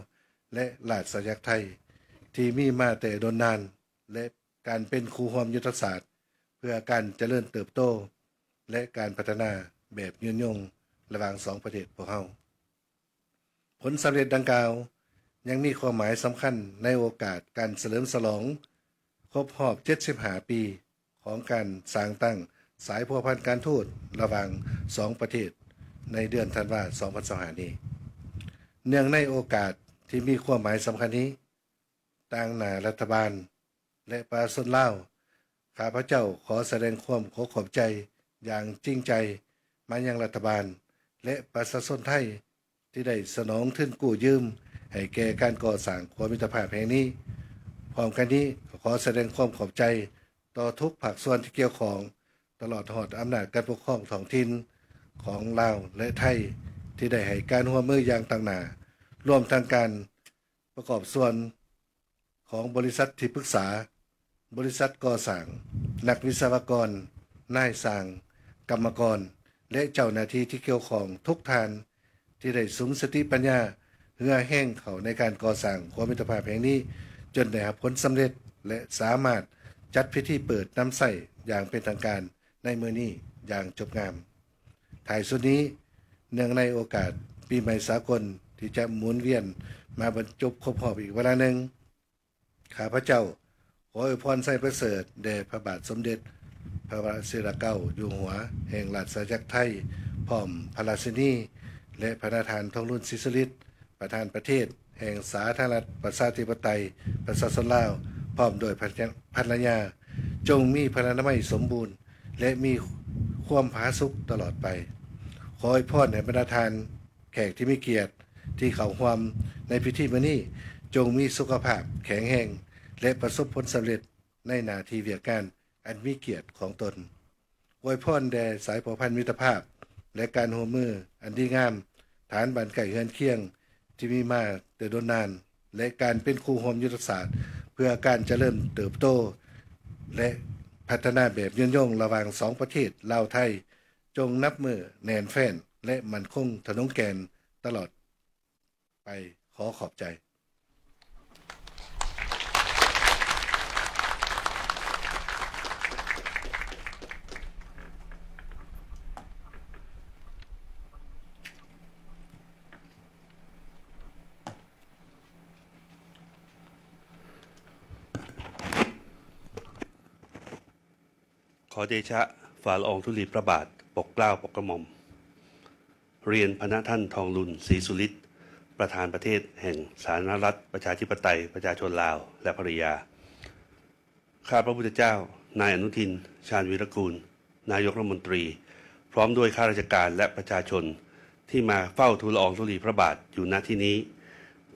ແລະ ລາຊະອານາຈັກໄທ ທີ່ມີມາແຕ່ດົນນານ ແລະ ການເປັນຄູ່ຮ່ວມຍຸດທະສາດ ເພື່ອການຈະເລີນເຕີບໂຕ ແລະ ການພັດທະນາແບບຍືນຍົງລະຫວ່າງສອງປະເທດພວກເຮົາ. ຜົນສຳເລັດດັ່ງກ່າວຍັງມີຄວາມໝາຍສຳຄັນໃນໂອກາດການສະເຫຼີມສະຫຼອງຄົບຮອບເຈັດສິບຫ້າປີຂອງການສ້າງຕັ້ງສາຍພົວພັນການທູດລະຫວ່າງສອງປະເທດໃນເດືອນທັນວາ ສອງພັນຊາວຫ້ານີ້. ເນື່ອງໃນໂອກາດທີ່ມີຄວາມໝາຍສຳຄັນນີ້, ຕາງໜ້າລັດຖະບານ ແລະ ປະຊາຊົນລາວ, ຂ້າພະເຈົ້າຂໍສະແດງຄວາມຂໍຂອບໃຈຢ່າງຈິງໃຈມາຍັງລັດຖະບານ ແລະ ປະຊາຊົນໄທ ທີ່ໄດ້ສະໜອງທຶນກູ້ຢືມໃຫ້ແກ່ການກໍ່ສ້າງຂົວມິດຕະພາບແຫ່ງນີ້. ພ້ອມກັນນີ້, ກໍຂໍສະແດງຄວາມຂອບໃຈຕໍ່ທຸກພາກສ່ວນທີ່ກ່ຽວຂ້ອງ, ຕະຫຼອດຮອດອຳນາດການປົກຄອງທ້ອງຖິ່ນຂອງລາວ ແລະ ໄທ ທີ່ໄດ້ໃຫ້ການຮ່ວມມືຢ່າງຕັ້ງໜ້າ, ລວມທັງການ ປະກອບສ່ວນຂອງບໍລິສັດທີ່ປຶກສາ, ບໍລິສັດກໍ່ສ້າງ, ນັກວິສະວະກອນ, ນາຍຊ່າງ, ກຳມະກອນ ແລະ ເຈົ້າໜ້າທີ່ທີ່ກ່ຽວຂ້ອງທຸກທ່ານ ທີ່ໄດ້ສຸມສະຕິປັນຍາເຫື່ອແຮງເຂົ້າໃນການກໍ່ສ້າງຂົວມິດຕະພາບແຫ່ງນີ້ ຈົນໄດ້ຮັບຜົນສຳເລັດ ແລະ ສາມາດຈັດພິທີເປີດນຳໃຊ້ຢ່າງເປັນທາງການໃນມື້ນີ້ຢ່າງຈົບງາມ. ທ້າຍສຸດນີ້, ເນື່ອງໃນໂອກາດປີໃໝ່ສາກົນທີ່ຈະໝູນວຽນມາບັນຈົບຄົບຮອບອີກວາລະໜຶ່ງ, ຂ້າພະເຈົ້າຂໍອວຍພອນໄຊປະເສີດແດ່ພະບາດສົມເດັດພະວະຊິລະເກົ້າຢູ່ຫົວແຫ່ງລາຊະອານາຈັກໄທ, ພ້ອມພະລາຊິນີ ແລະ ພະນະທ່ານ ທອງລຸນ ສີສຸລິດ, ປະທານປະເທດແຫ່ງສາທາລະນະລັດ ປະຊາທິປະໄຕ ປະຊາຊົນລາວ, ພ້ອມດ້ວຍພັນ ພັນລະຍາ, ຈົ່ງມີພະລານາໄມສົມບູນ ແລະ ມີຄວາມຜາສຸກຕະຫຼອດໄປ. ຂໍອວຍພອນໃຫ້ບັນດາທ່ານ ແຂກທີ່ມີກຽດທີ່ເຂົ້າຮ່ວມໃນພິທີມື້ນີ້ ຈົ່ງມີສຸຂະພາບແຂງແຮງ ແລະ ປະສົບຜົນສຳເລັດໃນໜ້າທີ່ວຽກງານອັນມີກຽດຂອງຕົນ. ອວຍພອນແດ່ສາຍພົວພັນມິດຕະພາບ ແລະ ການຮ່ວມມືອັນດີງາມ, ຖານບ້ານໃກ້ເຮືອນຄຽງທີ່ມີມາແຕ່ດົນນານ ແລະ ການເປັນຄູ່ຮ່ວມຍຸດທະສາດເພື່ອການຈະເລີນເຕີບໂຕ ແລະ ພັດທະນາແບບຍືນຍົງລະຫວ່າງສອງປະເທດລາວ-ໄທ ຈົ່ງນັບມື້ແໜ້ນແຟ້ນ ແລະ ໝັ້ນຄົງທະນົງແກ່ນຕະຫຼອດໄປ. ຂໍຂອບໃຈ. ຂໍເດຊະ ຝ່າລະອອງທຸລີພະບາດ ປົກເກົ້າປົກກະໝ່ອມ ຮຽນພະນະທ່ານ ທອງລຸນ ສີສຸລິດ, ປະທານປະເທດແຫ່ງສາທາລະນະລັດ ປະຊາທິປະໄຕ ປະຊາຊົນລາວ ແລະ ພັນລະຍາ. ຂ້າພະພຸດທະເຈົ້າ, ນາຍອະນຸທິນ ຊານວີລະກູນ, ນາຍົກລັດຖະມົນຕີ, ພ້ອມດ້ວຍຂ້າລາຊະການ ແລະ ປະຊາຊົນທີ່ມາເຝົ້າທູລະອອງທຸລີພະບາດຢູ່ ນະ ທີ່ນີ້,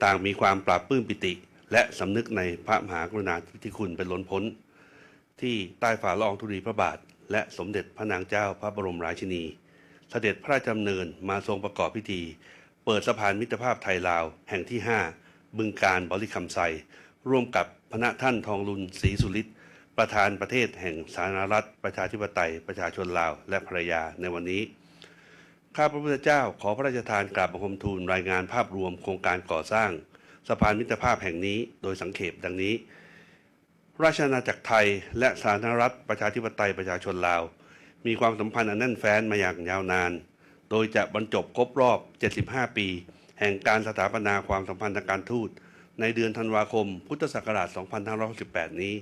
ຕ່າງມີຄວາມປາບປຶ້ມປີຕິ ແລະ ສຳນຶກໃນພະມະຫາກະລຸນາທິຄຸນເປັນລົ້ນພົ້ນ ທີ່ໃຕ້ຝ່າລະອອງທຸລີພະບາດ ແລະ ສົມເດັດພະນາງເຈົ້າພະບໍລົມລາຊິນີ ສະເດັດພະລາຊະດຳເນີນມາຊົງປະກອບພິທີເປີດສະພານມິດຕະພາບໄທລາວແຫ່ງທີຫ້າ ບຶງການ ບໍລິຄຳໄຊ ຮ່ວມກັບພະນະທ່ານ ທອງລຸນ ສີສຸລິດ, ປະທານປະເທດແຫ່ງສາທາລະນະລັດ ປະຊາທິປະໄຕ ປະຊາຊົນລາວ ແລະ ພັນລະຍາ ໃນວັນນີ້. ຂ້າພະພຸດທະເຈົ້າຂໍພະລາຊະທານກາບບັງຄົມທູນລາຍງານພາບລວມໂຄງການກໍ່ສ້າງສະພານມິດຕະພາບແຫ່ງນີ້ໂດຍສັງເຂບດັ່ງນີ້. ລາຊະອານາຈັກໄທ ແລະ ສາທາລະນະລັດ ປະຊາທິປະໄຕ ປະຊາຊົນລາວ ມີຄວາມສຳພັນອັນແໜ້ນແຟ້ນມາຢ່າງຍາວນານ, ໂດຍຈະບັນຈົບຄົບຮອບເຈັດສິບຫ້າປີ ແຫ່ງການສະຖາປະນາຄວາມສຳພັນທາງການທູດ ໃນເດືອນທັນວາຄົມ ພຸດທະສັກກະລາດ ສອງພັນຫ້າຮ້ອຍຫົກສິບແປດນີ້,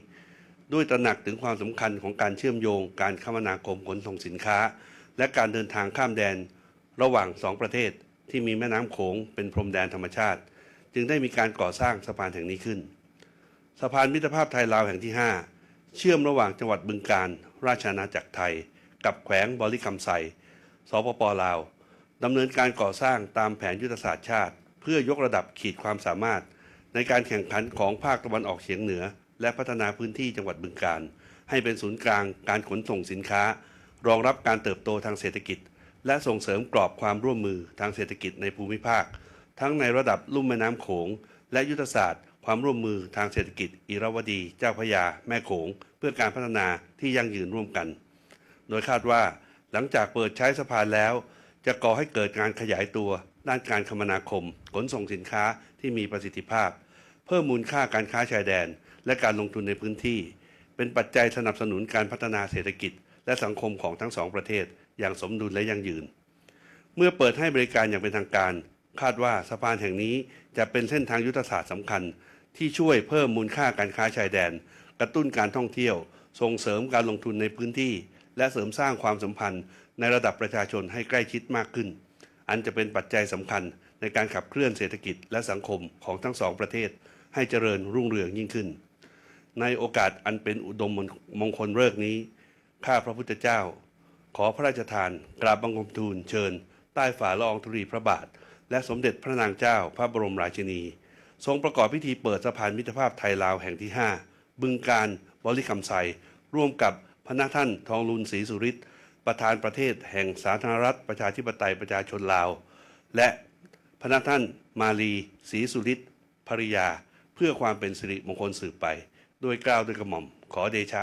ດ້ວຍຕະໜັກເຖິງຄວາມສຳຄັນຂອງການເຊື່ອມໂຍງການຄະມະນາຄົມຂົນສົ່ງສິນຄ້າ ແລະ ການເດີນທາງຂ້າມແດນ ລະຫວ່າງສອງປະເທດທີ່ມີແມ່ນ້ຳໂຂງເປັນພົມແດນທຳມະຊາດ, ຈຶ່ງໄດ້ມີການກໍ່ສ້າງສະພານແຫ່ງນີ້ຂຶ້ນ. ສະພານມິດຕະພາບໄທລາວແຫ່ງທີຫ້າ ເຊື່ອມລະຫວ່າງຈັງຫວັດບຶງການ, ລາຊະອານາຈັກໄທ ກັບແຂວງບໍລິຄຳໄຊ, ສປປ ລາວ, ດຳເນີນການກໍ່ສ້າງຕາມແຜນຍຸດທະສາດຊາດ ເພື່ອຍົກລະດັບຂີດຄວາມສາມາດໃນການແຂ່ງຂັນຂອງພາກຕາເວັນອອກສຽງເໜືອ ແລະ ພັດທະນາພື້ນທີ່ຈັງຫວັດບຶງການ ໃຫ້ເປັນສູນກາງການຂົນສົ່ງສິນຄ້າ, ຮອງຮັບການເຕີບໂຕທາງເສດຖະກິດ ແລະ ສົ່ງເສີມກອບຄວາມຮ່ວມມືທາງເສດຖະກິດໃນພູມິພາກ, ທັງໃນລະດັບລຸ່ມແມ່ນ້ຳໂຂງ ແລະ ຍຸດທະສາດຄວາມຮ່ວມມືທາງເສດຖະກິດ ອີຣາວະດີ ເຈົ້າພະຍາ ແມ່ໂຂງ ເພື່ອການພັດທະນາທີ່ຢັ້ງຢືນຮ່ວມກັນ. ໂດຍຄາດວ່າ ຫຼັງຈາກເປີດໃຊ້ສະພານແລ້ວ ຈະກໍ່ໃຫ້ເກີດການຂະຫຍາຍຕົວດ້ານການຄະມະນາຄົມຂົນສົ່ງສິນຄ້າທີ່ມີປະສິດທິພາບ, ເພີ່ມມູນຄ່າການຄ້າຊາຍແດນ ແລະ ການລົງທຶນໃນພື້ນທີ່, ເປັນປັດໄຈສະໜັບສະໜູນການພັດທະນາເສດຖະກິດ ແລະ ສັງຄົມຂອງທັງສອງປະເທດຢ່າງສົມດຸນ ແລະ ຢັ້ງຢືນ. ເມື່ອເປີດໃຫ້ບໍລິການຢ່າງເປັນທາງການ, ຄາດວ່າສະພານແຫ່ງນີ້ຈະເປັນເສັ້ນທາງຍຸດທະສາດສຳຄັນ ທີ່ຊ່ວຍເພີ່ມມູນຄ່າການຄ້າຊາຍແດນ, ກະຕຸ້ນການທ່ອງທ່ຽວ, ສົ່ງເສີມການລົງທຶນໃນພື້ນທີ່ ແລະ ເສີມສ້າງຄວາມສຳພັນໃນລະດັບປະຊາຊົນໃຫ້ໃກ້ຊິດມາກຂຶ້ນ, ອັນຈະເປັນປັດໄຈສຳຄັນໃນການຂັບເຄື່ອນເສດຖະກິດ ແລະ ສັງຄົມຂອງທັງສອງປະເທດໃຫ້ຈະເລີນຮຸ່ງເຮືອງຍິ່ງຂຶ້ນ. ໃນໂອກາດອັນເປັນອຸດົມມງຄົນເລີກນີ້, ຂ້າພະພຸດທະເຈົ້າ ຂໍພະລາຊະທານກາບບັງຄົມທູນເຊີນໃຕ້ຝ່າລະອອງທຸລີພະບາດ ແລະ ສົມເດັດພະນາງເຈົ້າພະບໍລົມລາຊິນີ ຊົງປະກອບພິທີເປີດສະພານມິດຕະພາບໄທລາວແຫ່ງທີຫ້າ ບຶງການ ບໍລິຄຳໄຊ ຮ່ວມກັບພະນະທ່ານ ທອງລຸນ ສີສຸລິດ, ປະທານປະເທດແຫ່ງສາທາລະນະລັດ ປະຊາທິປະໄຕ ປະຊາຊົນລາວ ແລະ ພະນະທ່ານ ມາລີ ສີສຸລິດ ພະລິຍາ, ເພື່ອຄວາມເປັນສິລິມງຄົນສືບໄປ. ດ້ວຍເກລ້າດ້ວຍກະໝ່ອມ, ຂໍເດຊະ.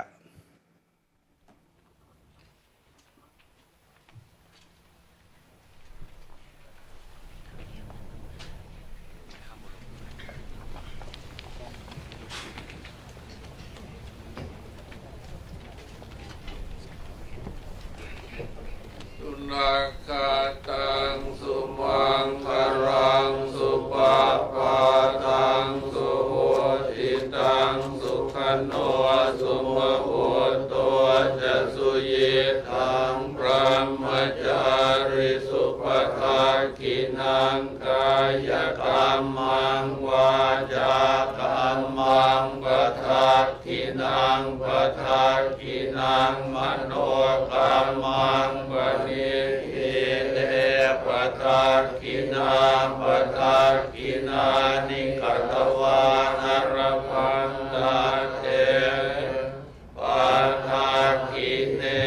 ກະຕັງ ສຸມັງຄະລັງ ສຸປະພາຕັງ ສຸໂຫຕິຕັງ ສຸຂະໂນ ສຸມະໂຫໂຕ ຈະສຸຍິດທັງ ບຣະມະຈາຣິສຸ ປະທັກ ຂິນັງ ກາຍະກັມມັງ ວາຈາກັມມັງ ປະທັກຂິນັງ ປະທັກຂິນັງ ມະໂນກັມມັງ ປະນິດຖິເຕ ປະທັກຂິນາ ປະທັກຂິນານິ ກະຕະວານາລະພັນຕາເຕ ປະທັກຂິເນ.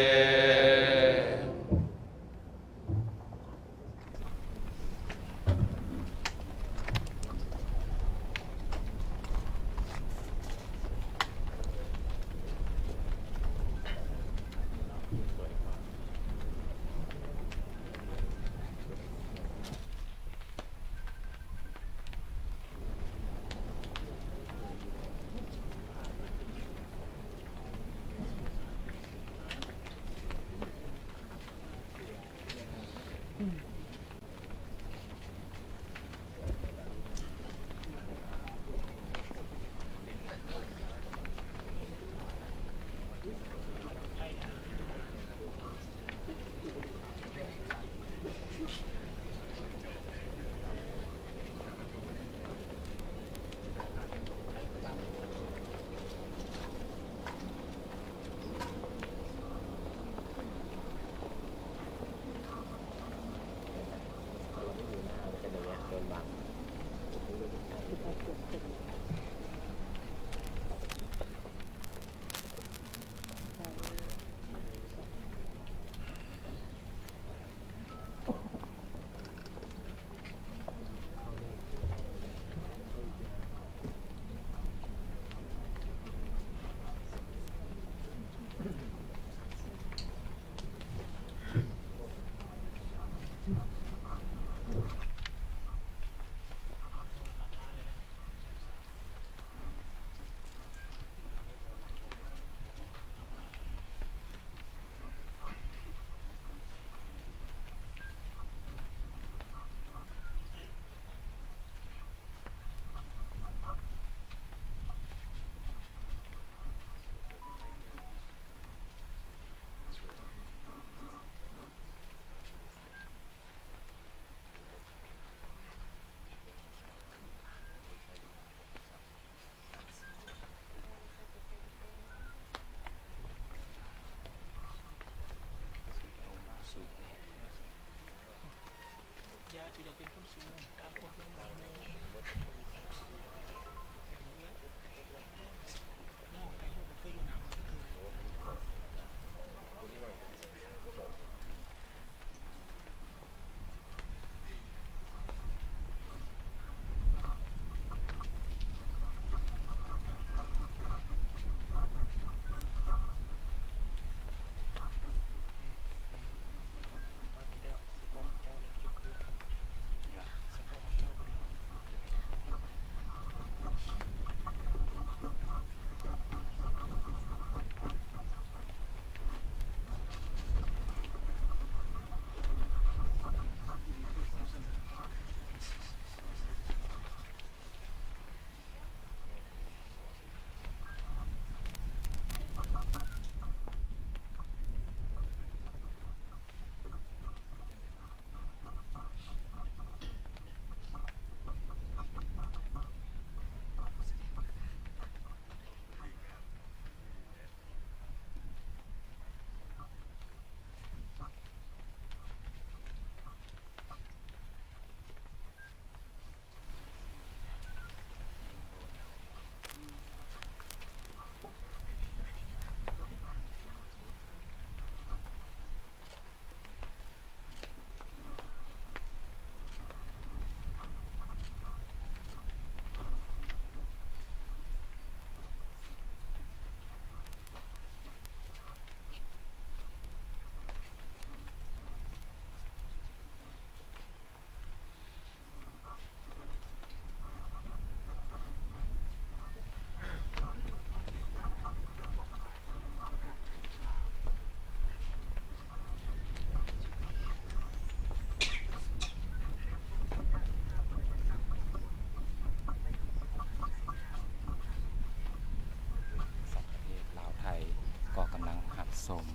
ຊົມ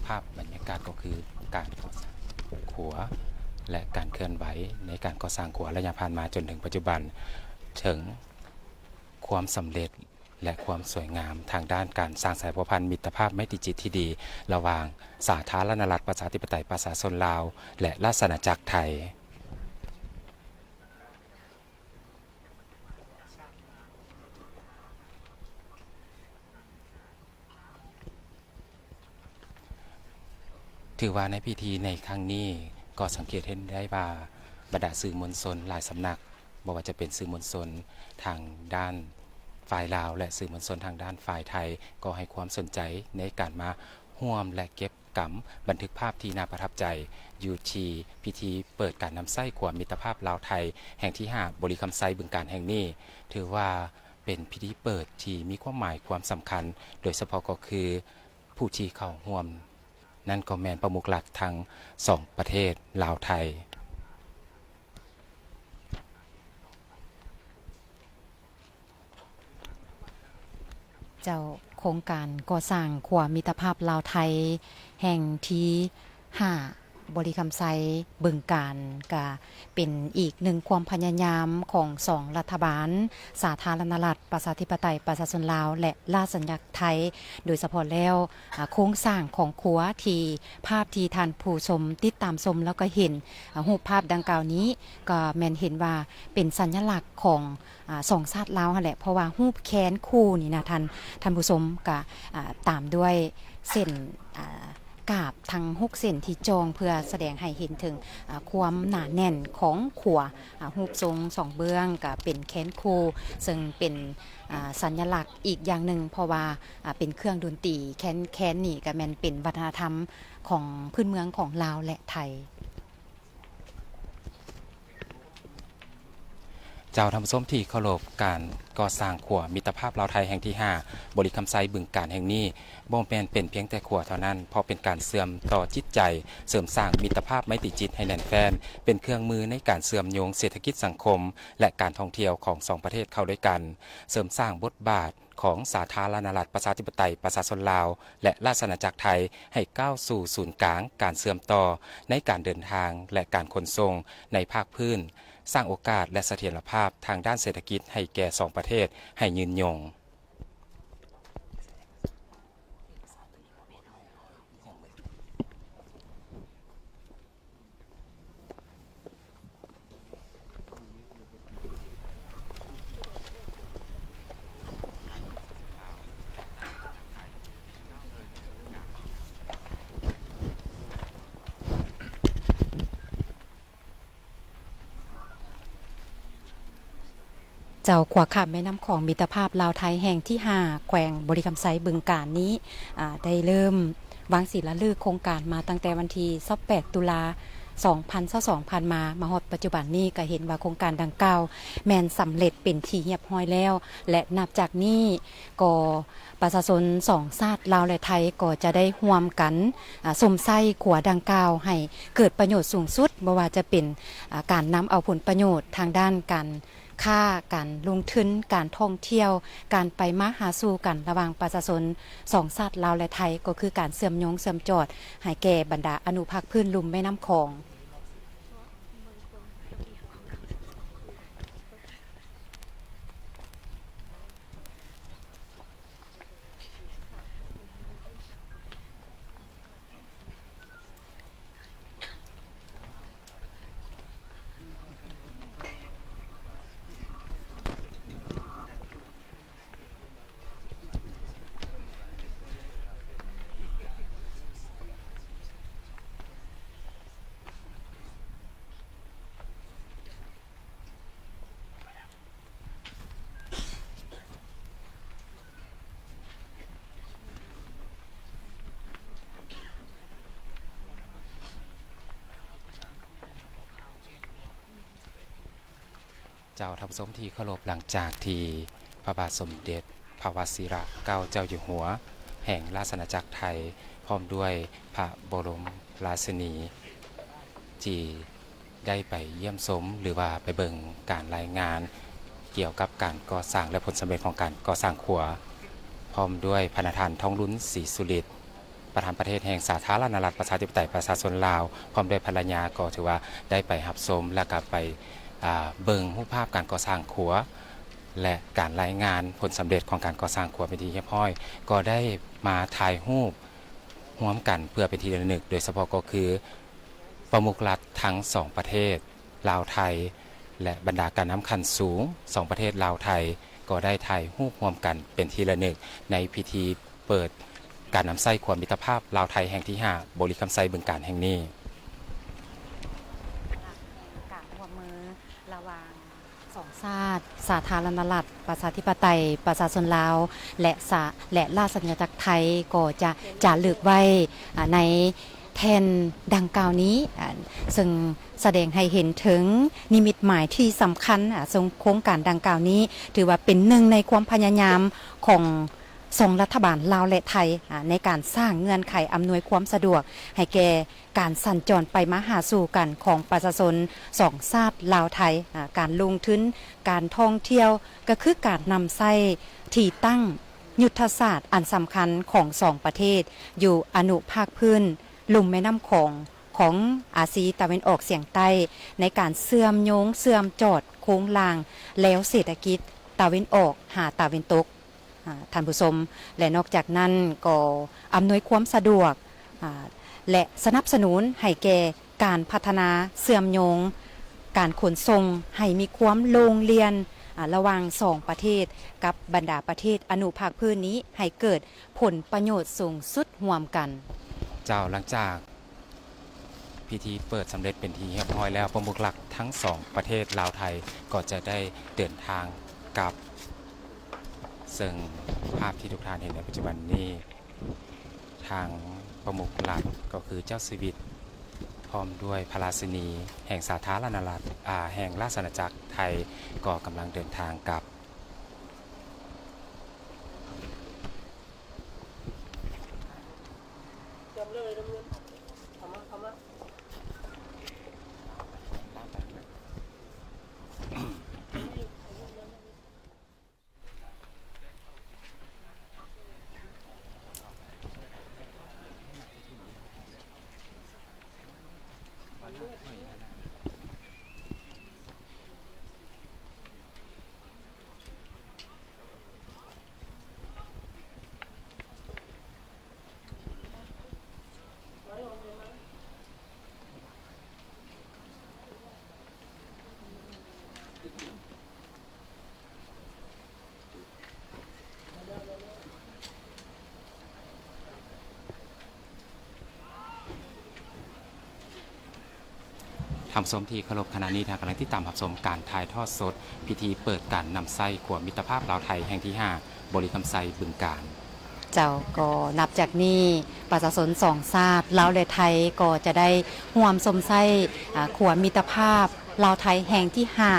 ພາບບັນຍາກາດກໍຄືການກໍ່ສ້າງຂົວ ແລະ ການເຄື່ອນໄຫວໃນການກໍ່ສ້າງຂົວໄລຍະຜ່ານມາຈົນເຖິງປັດຈຸບັນ ເຖິງຄວາມສຳເລັດ ແລະ ຄວາມສວຍງາມທາງດ້ານການສ້າງສາຍພົວພັນມິດຕະພາບໄມຕີຈິດທີ່ດີ ລະຫວ່າງສາທາລະນະລັດປະຊາທິປະໄຕປະຊາຊົນລາວ ແລະ ລາຊະອານາຈັກໄທ. ຖືວ່າໃນພິທີໃນຄັ້ງນີ້ກໍສັງເກດເຫັນໄດ້ວ່າ ບັນດາສື່ມວນຊົນຫຼາຍສຳນັກ, ບໍ່ວ່າຈະເປັນສື່ມວນຊົນທາງດ້ານຝ່າຍລາວ ແລະ ສື່ມວນຊົນທາງດ້ານຝ່າຍໄທ ກໍໃຫ້ຄວາມສົນໃຈໃນການມາຮ່ວມ ແລະ ເກັບກຳບັນທຶກພາບທີ່ໜ້າປະທັບໃຈ ຢູ່ທີ່ພິທີເປີດການນຳໃຊ້ຂົວມິດຕະພາບລາວໄທແຫ່ງທີຫ້າ ບໍລິຄຳໄຊ ບຶງການແຫ່ງນີ້. ຖືວ່າ ເປັນພິທີເປີດທີ່ມີຄວາມໝາຍຄວາມສຳຄັນ, ໂດຍສະເພາະກໍຄືຜູ້ທີ່ເຂົ້າຮ່ວມນັ້ນກໍແມ່ນປະມຸກຫຼັກທັງສອງປະເທດລາວໄທ. ເຈົ້າ, ໂຄງການກໍ່ສ້າງຂົວມິດຕະພາບລາວໄທແຫ່ງທີຫ້າ ບໍລິຄຳໄຊ ບຶງການ ກະເປັນອີກໜຶ່ງຄວາມພະຍາຍາມຂອງສອງລັດຖະບານ ສາທາລະນະລັດປະຊາທິປະໄຕປະຊາຊົນລາວ ແລະ ລາຊະອານາຈັກໄທ ໂດຍສະເພາະແລ້ວ ອາ ໂຄງສ້າງຂອງຂົວທີ່ ພາບທີ່ທ່ານຜູ້ຊົມຕິດຕາມຊົມ ແລ້ວກໍເຫັນ ອາ ຮູບພາບດັ່ງກ່າວນີ້ ກໍແມ່ນເຫັນວ່າເປັນສັນຍະລັກຂອງ ອາ ສອງຊາດລາວຫັ້ນແຫຼະ ເພາະວ່າຮູບແຄນຄູ່ນີ້ນະທ່ານ ທ່ານຜູ້ຊົມ ກະ ອາ ຕາມດ້ວຍເສັ້ນ ອາ ກາບທັງຫົກເສັ້ນທີ່ຈ່ອງ ເພື່ອສະແດງໃຫ້ເຫັນເຖິງ ອາ ຄວາມໜາແໜ້ນຂອງຂົວ ອາ ຮູບຊົງສອງເບື້ອງກະເປັນແຄນຄູ່ ເຊິ່ງເປັນ ອາ ສັນຍະລັກອີກຢ່າງໜຶ່ງ ເພາະວ່າ ອາ ເປັນເຄື່ອງດົນຕີ ແຄນ ແຄນນີ້ກະແມ່ນເປັນວັດທະນະທຳຂອງພື້ນເມືອງຂອງລາວ ແລະ ໄທ. ເຈົ້າ, ທ່ານຜູ້ຊົມທີ່ເຄົາລົບ, ການກໍ່ສ້າງຂົວມິດຕະພາບລາວໄທແຫ່ງທີຫ້າ ບໍລິຄຳໄຊ ບຶງການແຫ່ງນີ້ ບໍ່ແມ່ນເປັນພຽງແຕ່ຂົວເທົ່ານັ້ນ, ເພາະເປັນການເຊື່ອມຕໍ່ຈິດໃຈ, ເສີມສ້າງມິດຕະພາບໄມຕີຈິດໃຫ້ແໜ້ນແຟ້ນ, ເປັນເຄື່ອງມືໃນການເຊື່ອມໂຍງເສດຖະກິດສັງຄົມ ແລະ ການທ່ອງທ່ຽວຂອງສອງປະເທດເຂົ້າດ້ວຍກັນ, ເສີມສ້າງບົດບາດ ຂອງສາທາລະນະລັດປະຊາທິປະໄຕປະຊາຊົນລາວ ແລະ ລາຊະອານາຈັກໄທ ໃຫ້ກ້າວສູ່ສູນກາງການເຊື່ອມຕໍ່ໃນການເດີນທາງ ແລະ ການຂົນສົ່ງໃນພາກພື້ນ, ສ້າງໂອກາດ ແລະ ສະຖຽນລະພາບທາງດ້ານເສດຖະກິດໃຫ້ແກ່ສອງປະເທດໃຫ້ຍືນຍົງ. ເຈົ້າ, ຂົວຂ້າມແມ່ນ້ຳຂອງມິດຕະພາບລາວໄທແຫ່ງທີຫ້າ ແຂວງບໍລິຄຳໄຊ ບຶງການນີ້ ອາ ໄດ້ເລີ່ມວາງສີລາລຶກໂຄງການມາຕັ້ງແຕ່ວັນທີຊາວແປດ ຕຸລາ ສອງພັນຊາວສອງ ຜ່ານມາ, ມາຮອດປັດຈຸບັນນີ້ກໍເຫັນວ່າໂຄງການດັ່ງກ່າວແມ່ນສຳເລັດເປັນທີ່ຮຽບຮ້ອຍແລ້ວ ແລະ ນັບຈາກນີ້ກໍປະຊາຊົນສອງຊາດລາວ ແລະ ໄທ ກໍຈະໄດ້ຮ່ວມກັນ ອາ ຊົມໃຊ້ຂົວດັ່ງກ່າວໃຫ້ເກີດປະໂຫຍດສູງສຸດ, ບໍ່ວ່າຈະເປັນ ອາ ການນຳເອົາຜົນປະໂຫຍດທາງດ້ານການ ຄ້າ, ການລົງທຶນ, ການທ່ອງທ່ຽວ, ການໄປມາຫາສູ່ກັນລະຫວ່າງປະຊາຊົນສອງຊາດລາວ ແລະ ໄທ ກໍຄືການເຊື່ອມໂຍງເຊື່ອມຈອດໃຫ້ແກ່ບັນດາອະນຸພາກພື້ນລຸ່ມແມ່ນ້ຳຂອງ. ເຈົ້າ, ທ່ານຜູ້ຊົມທີ່ເຄົາລົບ, ຫຼັງຈາກທີ່ພະບາດສົມເດັດພະວະຊິລະເກົ້າເຈົ້າຢູ່ຫົວແຫ່ງລາຊະອານາຈັກໄທ ພ້ອມດ້ວຍພະບໍລົມລາຊິນີ ທີ່ໄດ້ໄປຢ້ຽມຊົມ ຫຼືວ່າໄປເບິ່ງການລາຍງານກ່ຽວກັບການກໍ່ສ້າງ ແລະ ຜົນສຳເລັດຂອງການກໍ່ສ້າງຂົວ ພ້ອມດ້ວຍພະນະທ່ານ ທອງລຸນ ສີສຸລິດ ປະທານປະເທດແຫ່ງສາທາລະນະລັດ ປະຊາທິປະໄຕ ປະຊາຊົນລາວ ພ້ອມດ້ວຍພັນລະຍາ ກໍຖືວ່າໄດ້ໄປຮັບຊົມ ແລະ ກໍໄປ ອ່າ ເບິ່ງຮູບພາບການກໍ່ສ້າງຂົວ ແລະ ການລາຍງານຜົນສຳເລັດຂອງການກໍ່ສ້າງຂົວເປັນທີ່ຮຽບຮ້ອຍ, ກໍໄດ້ມາຖ່າຍຮູບຮ່ວມກັນເພື່ອເປັນທີ່ລະນຶກ, ໂດຍສະເພາະກໍຄືປະມຸກລັດທັງສອງປະເທດ ລາວ-ໄທ ແລະ ບັນດາການນຳຂັ້ນສູງສອງປະເທດ ລາວ-ໄທ ກໍໄດ້ຖ່າຍຮູບຮ່ວມກັນເປັນທີ່ລະນຶກ ໃນພິທີເປີດການນຳໃຊ້ຂົວມິດຕະພາບລາວ-ໄທແຫ່ງທີຫ້າ ບໍລິຄຳໄຊ ບຶງການແຫ່ງນີ້. ການຮ່ວມມືລະຫວ່າງສອງຊາດ ສາທາລະນະລັດ ປະຊາທິປະໄຕ ປະຊາຊົນລາວ ແລະ ສາ ແລະ ລາຊະອານາຈັກໄທ ກໍຈະຈາລຶກໄວ້ ອາ ໃນ ແທ່ນດັ່ງກ່າວນີ້ ອາ ເຊິ່ງສະແດງໃຫ້ເຫັນເຖິງນິມິດໝາຍທີ່ສຳຄັນ ອາ ເຊິ່ງໂຄງການດັ່ງກ່າວນີ້ ຖືວ່າເປັນໜຶ່ງໃນຄວາມພະຍາຍາມຂອງສອງລັດຖະບານລາວ ແລະ ໄທ ອາ ໃນການສ້າງເງື່ອນໄຂອຳນວຍຄວາມສະດວກໃຫ້ແກ່ການສັນຈອນໄປມາຫາສູ່ກັນຂອງປະຊາຊົນສອງຊາດລາວ-ໄທ. ອາ ການລົງທຶນ, ການທ່ອງທ່ຽວ ກໍຄືການນຳໃຊ້ທີ່ຕັ້ງຍຸດທະສາດອັນສຳຄັນຂອງສອງປະເທດ ຢູ່ອະນຸພາກພື້ນ ລຸ່ມແມ່ນ້ຳຂອງ ຂອງອາຊີຕາເວັນອອກສຽງໃຕ້ ໃນການເຊື່ອມໂຍງເຊື່ອມຈອດໂຄງລ່າງແລວເສດຖະກິດຕາເວັນອອກຫາຕາເວັນຕົກ ອາ ທ່ານຜູ້ຊົມ ແລະ ນອກຈາກນັ້ນກໍອຳນວຍຄວາມສະດວກ ອາ ແລະ ສະໜັບສະໜູນໃຫ້ແກ່ການພັດທະນາເຊື່ອມໂຍງການຂົນສົ່ງໃຫ້ມີຄວາມໂລ່ງລ່ຽນ ອາ ລະຫວ່າງສອງປະເທດ ກັບບັນດາປະເທດອະນຸພາກພື້ນນີ້ ໃຫ້ເກີດ ຜົນປະໂຫຍດສູງສຸດຮ່ວມກັນ. ເຈົ້າ, ຫຼັງຈາກພິທີເປີດສຳເລັດເປັນທີ່ຮຽບຮ້ອຍແລ້ວ, ປະມຸກລັດທັງສອງປະເທດລາວ-ໄທ ກໍຈະໄດ້ເດີນທາງກັບ, ເຊິ່ງພາບທີ່ທຸກທ່ານເຫັນໃນປັດຈຸບັນນີ້ ທາງປະມຸກລັດກໍຄືເຈົ້າຊີວິດ ພ້ອມດ້ວຍພະລາຊິນີແຫ່ງສາທາລະນະລັດ, ອາ, ແຫ່ງລາຊະອານາຈັກໄທ ກໍກຳລັງເດີນທາງກັບ. ທ່ານຜູ້ຊົມທີ່ເຄົາລົບ, ຂະນະນີ້ທ່ານກຳລັງຕິດຕາມຮັບຊົມການຖ່າຍທອດສົດພິທີເປີດການນຳໃຊ້ຂົວມິດຕະພາບລາວໄທແຫ່ງທີຫ້າ ບໍລິຄຳໄຊ ບຶງການ. ເຈົ້າ, ກໍນັບຈາກນີ້ ປະຊາຊົນສອງຊາດ ລາວ ແລະ ໄທ ກໍຈະໄດ້ຮ່ວມຊົມໃຊ້ ອາ ຂົວມິດຕະພາບລາວໄທແຫ່ງທີຫ້າ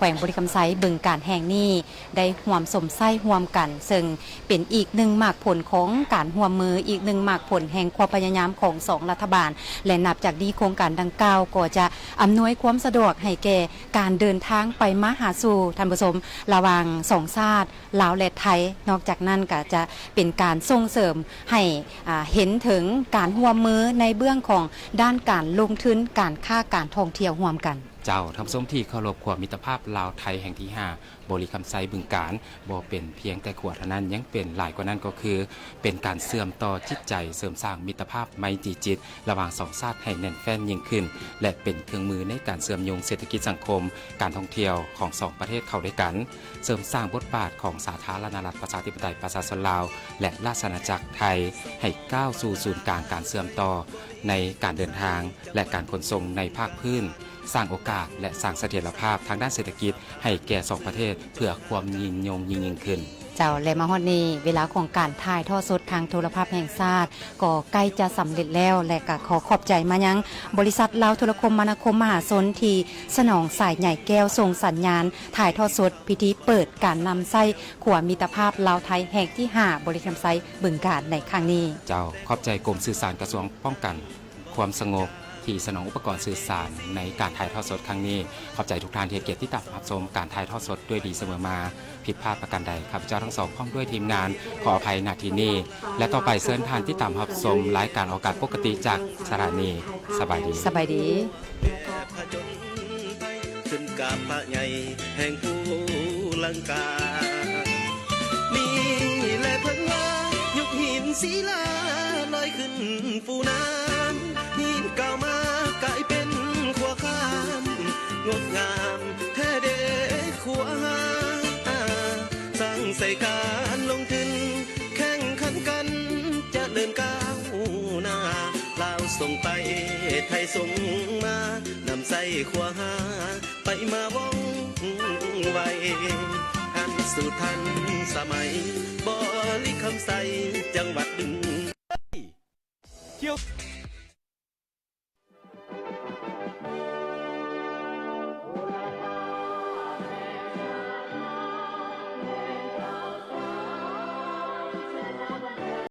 ແຂວງບໍລິຄຳໄຊ ບຶງການແຫ່ງນີ້ ໄດ້ຮ່ວມຊົມໃຊ້ຮ່ວມກັນ, ເຊິ່ງເປັນອີກໜຶ່ງໝາກຜົນຂອງການຮ່ວມມື, ອີກໜຶ່ງໝາກຜົນແຫ່ງຄວາມພະຍາຍາມຂອງສອງລັດຖະບານ ແລະ ນັບຈາກນີ້ໂຄງການດັ່ງກ່າວກໍຈະອຳນວຍຄວາມສະດວກໃຫ້ແກ່ການເດີນທາງໄປມາຫາສູ່, ທ່ານຜູ້ຊົມ, ລະຫວ່າງສອງຊາດ ລາວ ແລະ ໄທ. ນອກຈາກນັ້ນກໍຈະເປັນການສົ່ງເສີມໃຫ້ ອາ ເຫັນເຖິງການຮ່ວມມືໃນເບື້ອງຂອງດ້ານການລົງທຶນ, ການຄ້າ, ການທ່ອງທ່ຽວຮ່ວມກັນ. ເຈົ້າ, ທ່ານຜູ້ຊົມທີ່ເຄົາລົບ, ຂົວມິດຕະພາບລາວໄທແຫ່ງທີຫ້າ ບໍລິຄຳໄຊ ບຶງການ ບໍ່ເປັນພຽງແຕ່ຂົວເທົ່ານັ້ນ, ຍັງເປັນຫຼາຍກວ່ານັ້ນ ກໍຄືເປັນການເຊື່ອມຕໍ່ຈິດໃຈ, ເສີມສ້າງມິດຕະພາບໄມຕີຈິດ ລະຫວ່າງສອງຊາດໃຫ້ແໜ້ນແຟ້ນຍິ່ງຂຶ້ນ ແລະ ເປັນເຄື່ອງມືໃນການເຊື່ອມໂຍງເສດຖະກິດສັງຄົມ, ການທ່ອງທ່ຽວຂອງສອງປະເທດເຂົ້າດ້ວຍກັນ, ເສີມສ້າງບົດບາດຂອງສາທາລະນະລັດ ປະຊາທິປະໄຕ ປະຊາຊົນລາວ ແລະ ລາຊະອານາຈັກໄທ ໃຫ້ກ້າວສູ່ສູນກາງການເຊື່ອມຕໍ່ໃນການເດີນທາງ ແລະ ການຂົນສົ່ງໃນພາກພື້ນ, ສ້າງໂອກາດ ແລະ ສ້າງສະຖຽນລະພາບທາງດ້ານເສດຖະກິດໃຫ້ແກ່ສອງປະເທດ ເພື່ອຄວາມຍືນຍົງຍິ່ງໆຂຶ້ນ. ເຈົ້າ, ແລະ ມາຮອດນີ້ ເວລາຂອງການຖ່າຍທອດສົດທາງໂທລະພາບແຫ່ງຊາດ ກໍໃກ້ຈະສຳເລັດແລ້ວ ແລະ ກໍຂໍຂອບໃຈມາຍັງບໍລິສັດລາວໂທລະຄົມມະນາຄົມມະຫາຊົນ ທີ່ສະໜອງສາຍໃຍແກ້ວສົ່ງສັນຍານຖ່າຍທອດສົດພິທີເປີດການນຳໃຊ້ຂົວມິດຕະພາບລາວໄທແຫ່ງທີຫ້າ ບໍລິຄຳໄຊ ບຶງການ ໃນຄັ້ງນີ້. ເຈົ້າ, ຂອບໃຈກົມສື່ສານກະຊວງປ້ອງກັນຄວາມສະຫງົບ ທີ່ສະໜອງອຸປະກອນສື່ສານໃນການຖ່າຍທອດສົດຄັ້ງນີ້. ຂອບໃຈທຸກທ່ານທີ່ໃຫ້ກຽດຕິດຕາມຮັບຊົມການຖ່າຍທອດສົດດ້ວຍດີສະເໝີມາ. ຜິດພາດປະການໃດ, ຂ້າພະເຈົ້າທັງສອງພ້ອມດ້ວຍທີມງານ ຂໍອະໄພນະທີ່ນີ້ ແລະ ຕໍ່ໄປເຊີນທ່ານຕິດຕາມຮັບຊົມລາຍການອອກອາກາດປົກກະຕິຈາກສະຖານີ. ສະບາຍດີ. ສະບາຍດີ. ແບບຜະຈົນໄພ ຂຶ້ນກັບພະໃຫຍ່ແຫ່ງພູລັງກາ. ນີ້ແຫຼະເພິ່ນວ່າ ຍຸກຫີນສີລາລອຍຂຶ້ນຟູນ້ຳ, ຫີນກ່າວມາກາຍເປັນຂົວຂ້າມ, ງົດງາມແທ້ເດຂົວຫາ. ສ້າງໃສ່ການລົງທຶນ ແຂ່ງຂັນກັນຈະເລີນກ້າວໜ້າ, ລາວສົ່ງໄປ ໄທສົ່ງມາ, ນ້ຳໃສຂົວຫາໄປມາວ່ອງໄວ. ທັນສູ່ທັນສະໄໝ ບໍລິຄຳໄຊ ຈັງຫວັດດຶງ. ກ່ຽວ